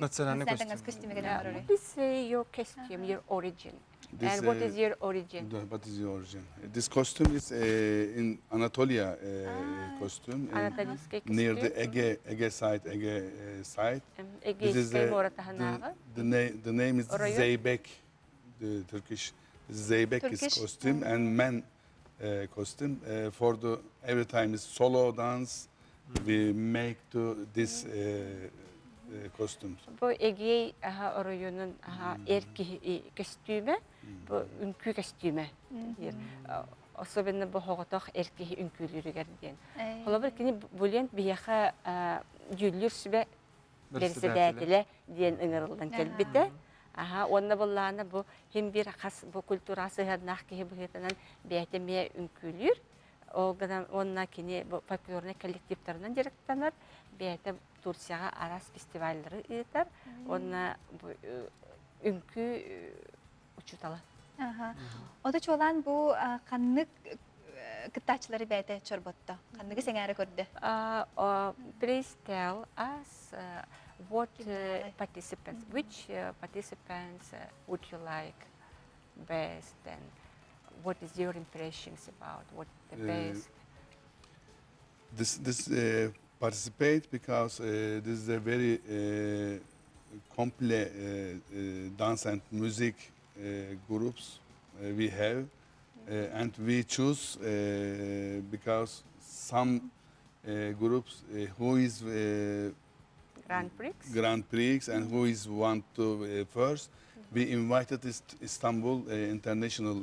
национальный костюм. What is your costume, your origin? This, And what is your origin? What is your origin? This costume is in Anatolia costume. Anatolian Near the Ege, Ege side, Ege side. This is the, the, na the name is Zeybek, the Turkish Zeybek Turkish. is costume and men costume for the every time is solo dance we make to this costumes. Бу Эгей оройуонун эр киһи көстүүмэ, бу үҥкүү көстүүмэ диир. Особенно бу соҕотох эр киһи үҥкүүлүүрүгэр диэн. Холобур, кини Булент биһиэхэ дьүүллүүр сүбэ бэрэссэдээтэлэ диэн ыҥырыллан кэлбитэ. Аха, уонна быллаана бу хим биир хас бу культура сыһыаннаах киһи быһыытынан бэйэтэ эмиэ үҥкүүлүүр. Ол гынан уонна кини бу фольклорнай коллективтарынан дьарыктанар, бэйэтэ Турцияҕа араас фестиваллары ыытар уонна бу үҥкүү учуутала. Ото чуолаан бу ханнык кыттааччылары бэйэтэ чорботто? Ханныгы сэҥээрэ көрдө? Please tell us what participants, which participants would you like best and what is your impressions about what the best? This participate because this is a very complete dance and music groups we have and we choose because some groups who is Grand Prix Grand Prix and who is want to first we invited this Istanbul international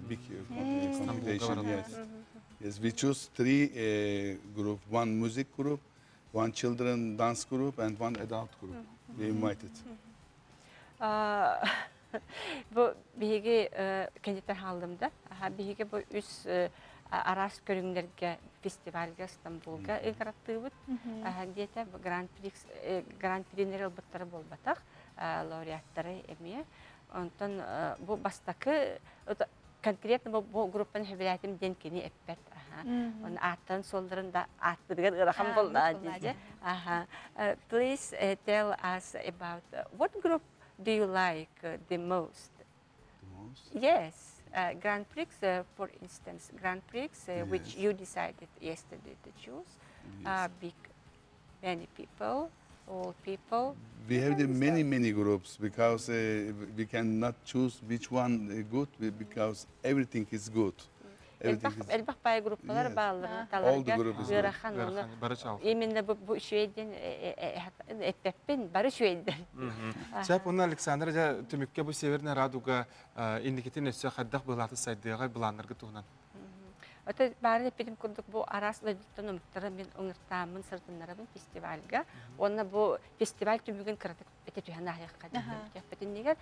big competition yes yes we choose three group one music group one children dance group and one adult group we invited Бу биһиги кэнниттэн хааллым да. Биһиги бу үс араас көрүҥнэргэ фестивальга Стамбулга ыҥыраттыыбыт. Диэтэ Гран-принери ылбыттара буолбатах, лауреаттары эмиэ. Онтон бу бастакы конкретно бу группаны сөбүлээтим диэн кини эппэт. Оны ааттарын суолларын да ааттырыгар ыарахан буолла диye. Please tell us about what group do you like the most? The most? Yes. Grand Prix, for instance, Grand Prix, yes. which you decided yesterday to choose, yes. big, many people, all people. We have the many, many groups because we cannot choose which one good because everything is good. Элбэх баай группалар баалларын таларга ыарахан оны именно бу үчүгэйден эппеппин бары үчүгэйдер. Сөп уонна Александра дьэ түмүккэ бу Северная Радуга инникитин өссө хайдах былааты сайдыаҕай былааннарга туһунан. Ото баарын эппитим курдук бу араас дойдуттан омуктары мин ыҥыртааммын сырытыннарабын фестивальга. Уонна бу фестиваль түмүгүн кыратык этэ түһэн ааһыахха диэн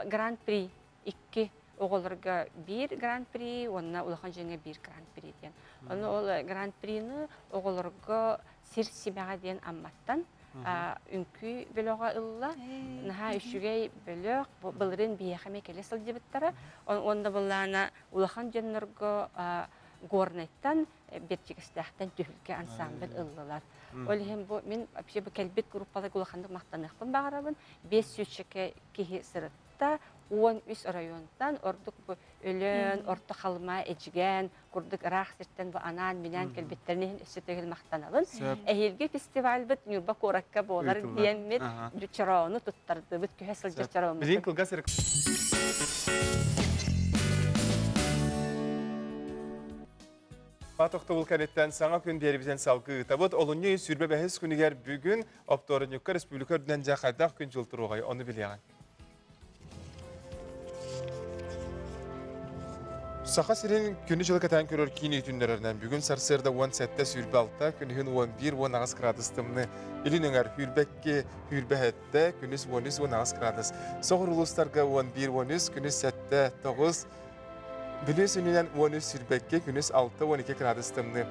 Гран-при икки оҕолорго биир гран-при уонна улахан дьоҥҥо биир гран-при диэн. Ону ол гран-прины оҕолорго сир симэҕэ диэн Амматтан үҥкүү бөлөҕө ылла. Наһаа үчүгэй бөлөх. Былырыын биһиэхэ эмиэ кэлэ сылдьыбыттара. Уонна былаана улахан дьоннорго Горнайтан Бэрдьигэстээхтэн түһүлгэ ансамбль ыллылар. Ол иһин бу мин вообще бу кэлбит группаларга улаханнык махтаныахпын баҕарабын. Биэс сүүсчэкэ киһи сырытта. 13 оройуонтан ордук бу Өлөөн, Орто Халыма, Эдьигээн курдук ыраах сиртэн бу анаан-минээн кэлбиттэрин иһин өссө төгүл махтанабын. Эһиилги фестивальбыт Ньурба куоракка буолар диэммит чороону туттардыбыт, көһө сылдьар чорооммутун. Билигин кылгас Тохтобул кэнниттэн саҥа күн биэрибитин салгыы ыытабыт. Олунньу 125 күнүгэр бүгүн оптуорунньукка республика үрдүнэн дьэ хайдах күн дьыл туруоҕай ону билиэҕиҥ. Саха сирин күнү-дьылы кэтээн көрөр киин үтүннэрэринэн бүгүн сарсыарда 17.26, күнүһүн 11-18 градус тымныы. Илин өҥөр 22 27, күнүс 13-18 градус. Соҕур улуустарга 11-13, күнүс 7-9, Бүлүү сүнньүнэн 13-22, күнүс 6-12 градус тымныы.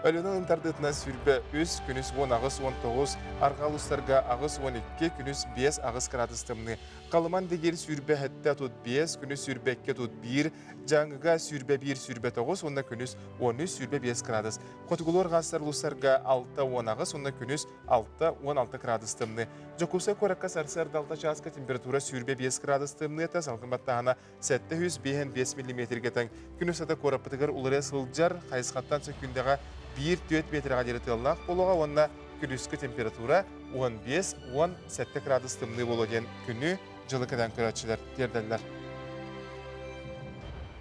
Өлүөнэ ынтардыытынан 23, күнүс 18-19, арҕаа улуустарга 8-12, күнүс 5-8 градус тымныы. Халыман дигир 27-35, күнүс 22-31, Дьааҥыга 21-29 уонна күнүс 13-25 градус. Хотугулуу арҕаастар улуустарга 6-18 уонна күнүс 6-16 градус тымныы. Дьокуускай куоракка сарсыарда 6 чааска температура 25 градус тымныыта, салгын баттааһына 755 миллиметргэ тэҥ. Күн устата куораппытыгар уларыйа сылдьар хайысхаттан сөкүүндэҕэ 1-4 метрэҕэ диэри тыаллаах буолуоҕа уонна күнүскү температура 15-17 градус тымныы буолуо диэн күнү дьылы кэтэн көрөөччүлэр тиэрдэллэр.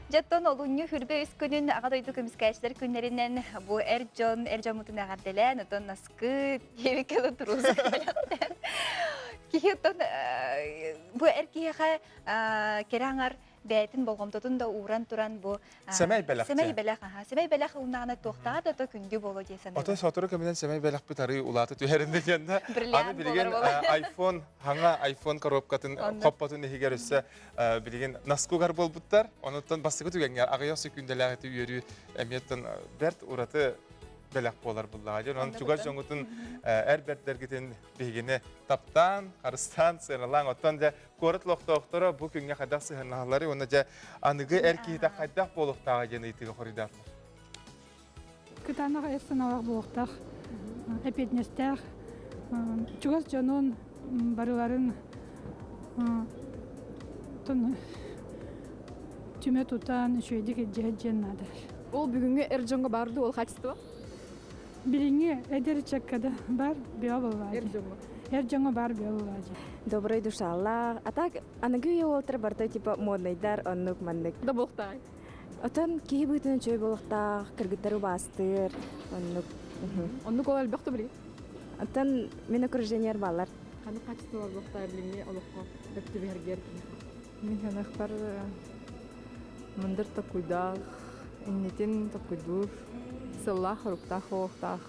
Дьэттон олунньу хүрбэ үс күнүн Аҕа дойду көмүскээччилэр күннэринэн бу эр дьон, эр дьоммутун эҕэрдэлээн, оттон наскы диэбиккэ туруусук бэлэхтээн. Киһи оттон бу эр киһиэхэ кэрэ аҥар бэйэтин болҕомтотун да ууран туран бу сэмэй бэлэх сэмэй бэлэх аха сэмэй бэлэх ылыннаҕына туохтааҕар да то күндү буолуо дии саныыбын. Ото сотору кэминэн сэмэй бэлэхпит арыы улаата түһэрин диэн да аны билигин iPhone хаҥа iPhone коробкатын хоппотун иһигэр өссө билигин наскугар буолбуттар. Онуттан бастакы түгэҥҥэ аҕыйах сөкүүндэлээх ити үөрүү эмиэттэн бэрт ураты бэлэх буолар буллаҕа. Дьон онон чугас дьоҥҥутун эр бэрдэргитин биһигини таптаан, харыстаан, сыаналаан оттон дьэ куорат олохтоохторо бу күҥҥэ хайдах сыһыаннаһалларый уонна дьэ аныгы эр киһитэ хайдах буолуохтааҕа диэн ыйытыыга хоруйдаатылар. Кытаанах эр санаалаах буолуохтаах, эппиэтинэстээх, чугас дьонун барыларын түмэ тутан үчүгэйдик илдьиһэр диэн наада. Ол бүгүҥҥү эр дьоҥҥо баар дуу ол качество? Билиҥҥи эдэр ыччакка да бар бөҕө буоллаҕа Эр дьоҥҥо. Эр дьоҥҥо бар бөҕө буоллаҕа дии. Доброй душалаах. А так аныгы үйэ уолаттара барыта типа моднайдар оннук маннык. Да буолуохтаах. Отон киһи быһыытынан үчүгэй буолуохтаах, кыргыттары убаастыыр, оннук. Оннук ол элбэх да билигин. Оттон мин окружениер бааллар. Ханнык качестволар буолуохтаах билиҥҥи олоххо сөп түбэһэргэр Мин саныахпар мындыр токуйдаах, иннитин токуйдуур, сыллаах-хоруктаах буолуохтаах.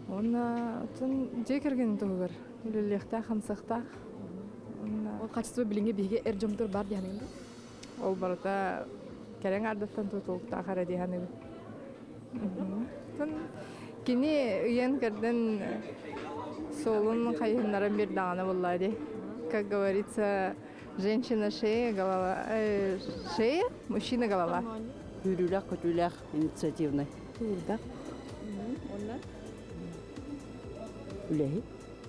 Уонна оттон дьиэ кэргэнин туһугар үлэлиэхтээх-хамсыахтаах. Уонна Ол качество билиҥҥи биһиги эр дьоммутугар баар дии саныыгын Ол барыта кэрэҥ ардыттан тутулуктаах эрэ дии саныыбын. Оттон кини ыйан-кэрдэн суолун хайыһыннаран биэрдэҕинэ буоллаа дии. Как говорится, женщина шея, голова, э, шея, мужчина голова. Күүрүүлээх, көтүүлээх, инициативный. Туурдах. Уонна? Үлэһит.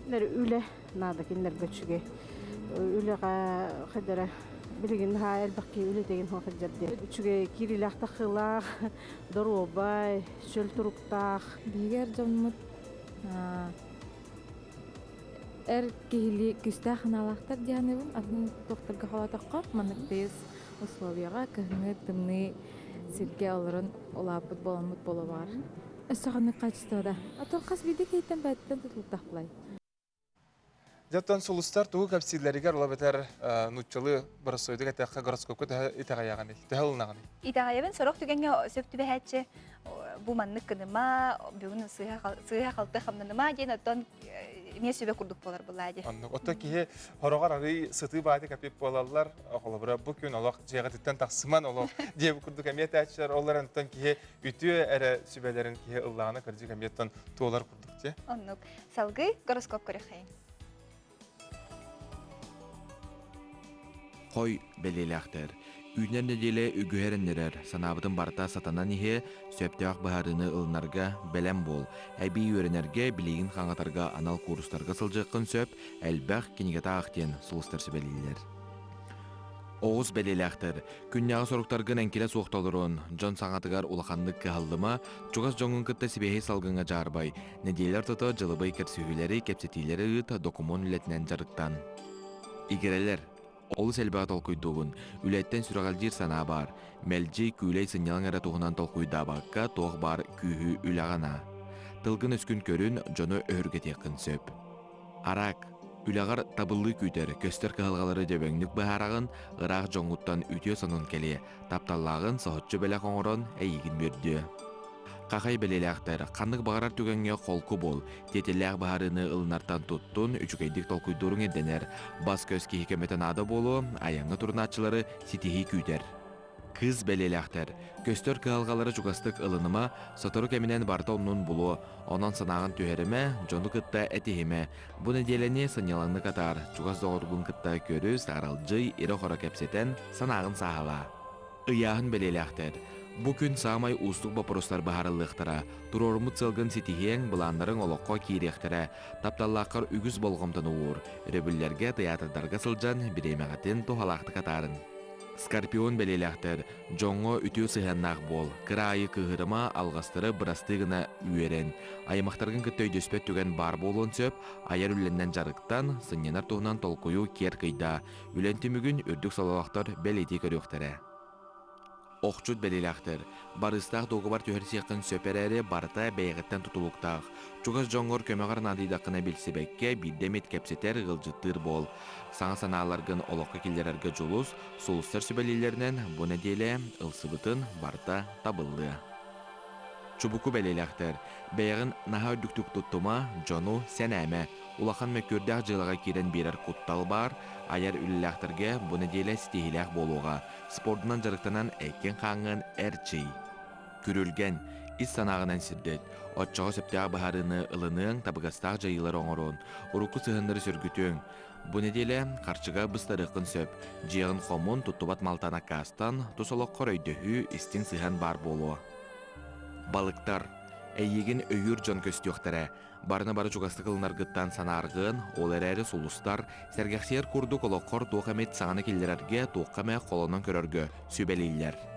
Үлэ наада кинилэргэ үчүгэй. Үлэҕэ хайдара билигин наһаа элбэх киһи үлэтигин сылдьар диэн. Үчүгэй киириилээх тахыылаах, доруобай, чөл туруктаах. Биһиги эр дьоммут эр киһилии күүстээх санаалаахтар дии саныыбын. Атын туохтарга холоотоххо, маннык тыйыс условияҕа кыһыҥҥы тымныы сиргэ олорон улааппыт буоламмыт буолуо баҕар. Өссө ханнык качествода? А то хас биирдии киһиттэн бэйэтиттэн тутулуктаах булай. Дьэ, сулустар тугу кэпсииллэригэр ол эбэтэр нууччалыы боростуойдук этэххэ гороскопка төһө итэҕэйэҕиний, төһө ылынаҕыный? Итэҕэйэбин сорох түгэҥҥэ сөп түбэһээччи бу маннык гыныма, бүгүн сыыһа-халты хамнаныма диэн оттон эмиэ сүбэ курдук буолар булаа дии. Оннук. Оттон киһи хороҕор арый сытыы баайты кэпип буолаллар, холобура бу күн олох дьиэҕититтэн тахсыман олох диэбит курдук эмиэ этээччилэр, ол эрэн оттон киһи үтүө эрэ сүбэлэрин киһи ыллаҕына кырдьык эмиэ оттон туолар курдук дии. Оннук. Салгыы гороскоп көрүөххэйиҥ. Хой бэлиэлээхтэр. Үүнэр нэдиэлэ үгүһү эрэннэрэр, санаабытын барыта сатанан иһиэ, сөптөөх быһаарыыны ылынарга бэлэм буол. Эбии үөрэнэргэ, билиигин хаҥатарга анал куурустарга сылдьыаххын сөп, элбэх кинигэтэ аах диэн сулустар сүбэлииллэр. Оҕус бэлиэлээхтэр. Күннээҕи соруктаргын эҥкилэ суох толорун, дьон саҥатыгар улаханнык кыһаллыма, чугас дьоҥҥун кытта сибиэһэй салгыҥҥа дьаарбай, нэдиэлэ ортото дьылыбай көрсүһүүлэри, кэпсэтиилэри ыыт, докумуон үлэтинэн дьарыктан. Игирэлэр. Олус элбэҕи толкуйдуугун, үлэттэн сүрэҕэлдьиир санаа баар. Мэлдьи күүлэй сынньалаҥ эрэ туһунан толкуйдаабакка, туох баар күүһү үлэҕэ анаа. Тылгын-өскүн көрүн, дьону өһүргэтиэххин сөп. Араак. Үлэҕэр табыллыы күүтэр, көстөр кыһалҕалары дөбөҥнүк быһаараҕын, ыраах дьоҥҥуттан үтүө сонун кэлиэ, тапталлааҕын соһуччу бэлэх оҥорон эйигин үөрдүө. Хахай бэлиэлээхтэр, ханнык баҕарар түгэҥҥэ холку буол, тиэтэллээх быһаарыыны ылынартан туттун, үчүгэйдик толкуйдууруҥ ирдэнэр. Бас-көс киһи көмөтө наада буолуо, айаҥҥа турунааччылары ситиһии күүтэр. Кыыс бэлиэлээхтэр, көстөр кыһалҕалары чугастык ылыныма, сотору кэминэн барыта оннун булуо, онон санааҕын түһэримэ, дьону кытта этиһимэ. Бу нэдиэлэни сынньалаҥнык атаар, чугас доҕоргун кытта көрүс, аралдьый, ирэ-хоро кэпсэтэн, санааҕын сааһылаа. Ыйааһын бэлиэлээхтэр. Бу күн саамай уустук боппуруостар быһаарыллыахтара. Туруоруммут сыалгын ситиһиэҥ, былааннарыҥ олоххо киириэхтэрэ. Тапталлааххар үгүс болҕомтону уур. Өрөбүллэргэ, тыйаатырдарга сылдьан, бириэмэҕитин туһалаахтык атаарыҥ. Скорпион бэлиэлээхтэр, дьоҥҥо үтүө сыһыаннаах буол, кыра аайы кыыһырыма, алҕастары бырастыы гына үөрэн. Аймахтаргын кытта өйдөспөт түгэн баар буолуон сөп, айар үлэннэн дьарыктан, сынньанар туһунан толкуйу киэр кыйдаа. Үлэн түмүгүн үрдүк сололоохтор бэлиэтии көрүөхтэрэ. Охчут бэлиэлээхтэр, барыыстаах дуогабар түһэрсиэххин сөп эрээри, барыта бэйэҕиттэн тутулуктаах. Чугас дьоҥҥор көмөҕөр наадыйдаххына билсибэккэ, биирдэ эмит кэпсэтэр, ыалдьыттыыр буол. Саҥа санааларгын олоххо киллэрэргэ дьулус, сулустар сүбэлииллэринэн бу нэдиэлэ ылсыбытын барыта табыллыа. Чубуку бэлиэлээхтэр, бэйэҕин наһаа үрдүктүк туттума, дьону сэнээмэ. Улахан мөккүөрдээх дьыалаҕа киирэн биэрэр куттал баар, айар үлэлээхтэргэ бу нэдиэлэ ситиһиилээх буолуоҕа. Спордунан дьарыктанан эккин-хааҥҥын эрчий. Күрүлгэн, ис санааҕынан сирдэт. Оччоҕо сөптөөх быһаарыыны ылыныаҥ, табыгастаах дьайыылары оҥоруон, урукку сыһыаннары сөргүтүөҥ. Бу нэдиэлэ харчыга быстарыаххын сөп. Дьиэҕин хомун, туттубат малтан аккаастан, тус олоххор өйдөһүү, истиҥ сыһыан баар буолуо. Балыктар. Эйиигин өйүүр дьон көстүөхтэрэ. Барыны бары чугастык ылынаргыттан санааргыан, ол эрээри сулустар, сэргэхсийэр курдук олоххор туох эмит саҥаны киллэрэргэ, туохха эмэ холонон көрөргө сүбэлииллэр.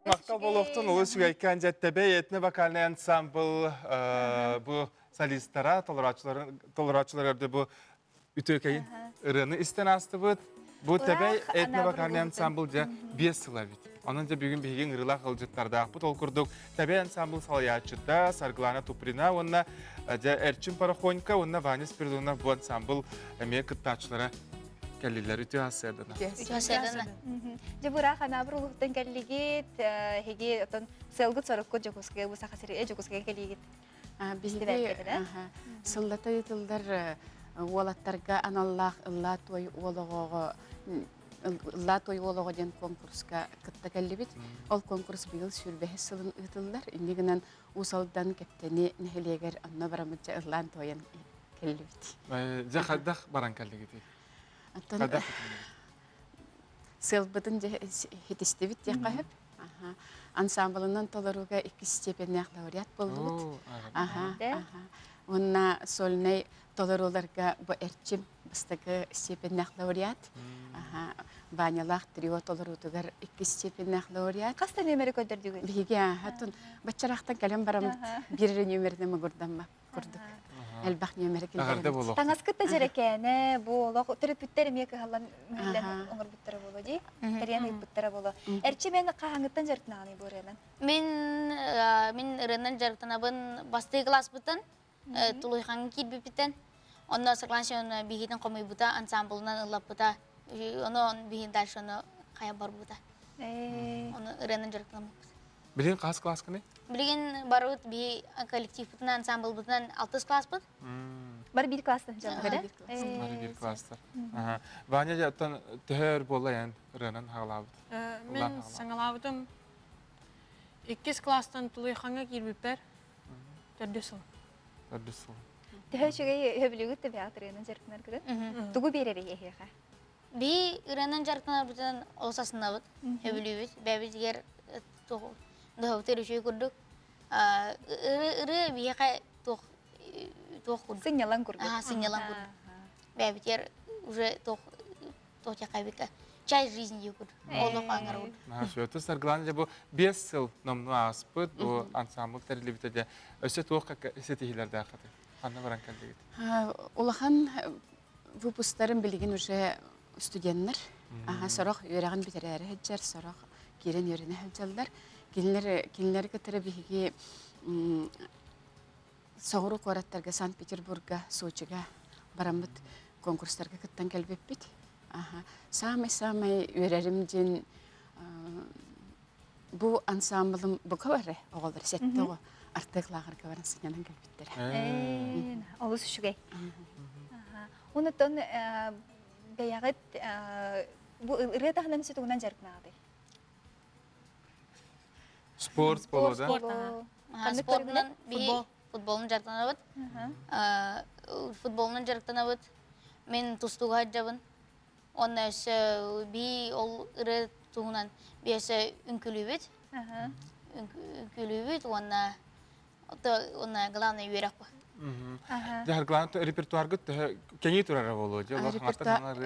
Махтал буолуохтун улус үгэйкээн дьэттэбэй этно-вокальный ансамбл бу солистара толорооччулар бу үтүөкэйин ырыаны истэн аастыбыт. Бу Тэбэй этно-вокальный ансамбл дьэ биэс сыла эбит. Онон дьэ бүгүн биһиги ыҥырыылаах ыалдьыттардаахпыт. Ол курдук Тэбэй ансамбл салайааччыта Саргылана Туприна уонна дьэ Эрчим Порохонько уонна Ваня Спиридонов бу ансамбл эмиэ кыттааччылара кэллилэр. Үтүө сарсыардана. Үтүө сарсыардана. Дьэ быраах Анаабыр улууһуттан кэллигит. Эһиги отон сыалгыт соруккут Дьокуускайга бу Саха сири Дьокуускайга кэлиигит. Биһиги сыллата ыытыллар уолаттарга аналлаах Ыллаа туой уол оҕоҕо Ыллаа туой уол оҕо диэн конкурска кытта кэллибит. Ол конкурс быйыл сүүрбэһис сылын ыытыллар. Инньэ гынан Уус Алдан Кэптэни нэһилиэгэр онно бараммытча ыллаан туойан кэллибит. Дьэ хайдах баран кэллигитий? Оттон сыалбытын дьэ хитистибит диэххэ сөп. Ансамблынан толорууга иккис степеннээх лауреат буоллубут. Уонна сольнай толорууларга бу Эрчим бастакы степеннээх лауреат. Ванялаах трио толоруутугар иккис степеннээх лауреат. Хас да нүөмэри көрдөрдүгүт? Биһиги аһатын баччараахтан кэлэн бараммыт биир эрэ нүөмэринэн мугурдаммат курдук. Элбэх нүөмэри киллэрэбит. Таҥаскыт да дьэрэкээнэ, бу олох төрөппүттэр эмиэ кыһаллан мүһүллэн оҥорбуттара буолуо дии. Тэрийэн ыыппыттара буолуо. Эрчи мен хаһааҥҥыттан дьарыктанаҕыный бу ырыанан? Мин мин ырыанан дьарыктанабын бастыы кылааспыттан Тулуйхаҥҥа киирбиппиттэн онно Саклан Семеновна биһигитин хомуйбута, ансамблынан ыллаппыта. Ону биһин дальше ону хайа барбыта. Ону ырыанан дьарыктанаммыппыт. Билигин хас класскыный? Билигин барыбыт биһи коллективпытынан, ансамблбытынан алтыс класспыт. Бары биир класстан дьаллар, да? Бары биир класстар. Ваня дьэ төһө өр буолла эн ырыанан хаалаабыт? Мин саҥалаабытым иккис класстан Тулуйхаҥҥа киирбиппэр төрдүс сыл. Төрдүс сыл. Төһө үчүгэй өбүлүгүт төбөҕө ырыанан дьарыктанаргытын? Тугу биэрэрий эһиэхэ? Би ырыанан дьарыктанарбытынан олус астынабыт, өбүлүүбүт. Бэйэбитигэр дохобутугар үчүгэй курдук. Ырыа биһиэхэ туох туох курдук. Сынньалаҥ курдук. Сынньалаҥ курдук. Бэйэбитигэр уже туох туох диэххэ чай жизни диye курдук. Олох аңар курдук. Сөтү Саргылана дьэ бу биэс сыл номнуо ааспыт бу ансамбл тэриллибитэ дьэ өссө туох ситиһиилэрдээххитий? Ханна баран кэллигит? Улахан выпусктарым билигин уже студеннар. Аха, сорох үөрэҕин бүтэрээри сылдьар, сорох киирэн үөрэнэ сылдьаллар. Кинилэр кинилэри кытары биһиги соҕуруу куораттарга Санкт-Петербурга, Сочига бараммыт конкурстарга кыттан кэлбиппит. Аха, саамай-саамай үөрэрим диэн бу ансамблым бука бары оҕолор сэттэ оҕо артык лааҕырга баран сынньанан кэлбиттэрэ. Олус үчүгэй. Онуттан бэйэҕит бу ырыа таһынан сүтүгүнэн дьарыктанаҕытый? Спорт боло да? Спортунан биһи футболун дьарыктанабыт. Футболунан дьарыктанабыт. Мин тустууга сылдьабын. Уонна өссө бии ол ырыа туһунан биэсэ үҥкүлүүбүт. Үҥкүлүүбүт уонна уонна главное үөрэх бу. Дьэ, главное репертуаргыт төһө кэҥии турара буолуо дии.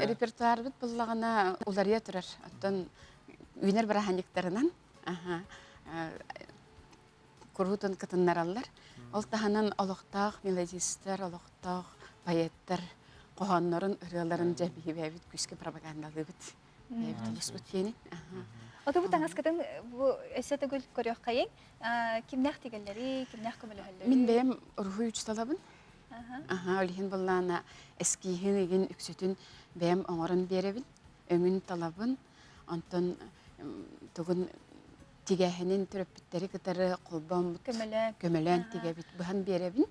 Репертуарбыт буллаҕына уларыйа турар. Оттон үүнэр бырааһынньыктарынан куруутун кытыннараллар. Ол таһынан олохтоох мелодистар, олохтоох поэттар хоһооннорун, ырыаларын дьэ биһи бэйэбит күүскэ пропагандалыыбыт. Бэйэбит улуспут диэни. Ото бу таҥаскытын бу өссө төгүл көрүөххэйиҥ. Кимнээх тигэллэрий, кимнээх көмөлөһөллөрүй? Мин бэйэм уруһуй учууталабын. Аха, ол иһин былаана эскииһин игин үксүтүн бэйэм оҥорон биэрэбин, өҥүн талабын. Онтон тугун тигээһинин төрөппүттэри кытары холбооммут көмөлөөн көмөлөөн тигэбит быһан биэрэбин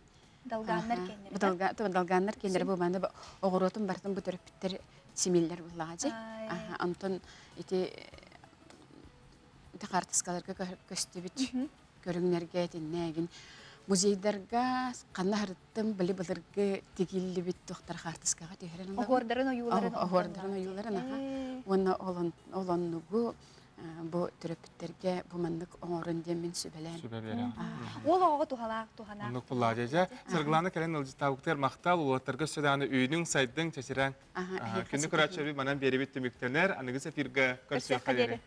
Далгааннар киэннэрэ. Далгааннар киэннэрэ бу мааны оҕуруотун барытын бу төрөппүттэр симиллэр буллаҕа дьи. Онтон ити ити хаартыскаларга көстүбүт көрүҥнэргэ итиннээгин музейдарга ханна харыттым били былыргы тигиллибит туохтар хаартыскаҕа түһэрэн оһуордарын ойууларын оһуордарын ойууларын аха уонна олоннугу бу төрөппүттэргэ бу маннык оҥорун диэн мин сүбэлээн. Сүбэ биэрэҕин. Уол оҕоҕо туһалаах туһанаах. Оннук буллаа дьэ. Саргылаана кэлэн ыалдьыттаабыттар махтал уолаттарга өссө даҕаны үүнүҥ, сайдыҥ, чэчирэҥ. Күндү көрөөччүлэрбит манан биэрибит түмүктэнэр. Аныгы эфиргэ көрсүөххэ диэри.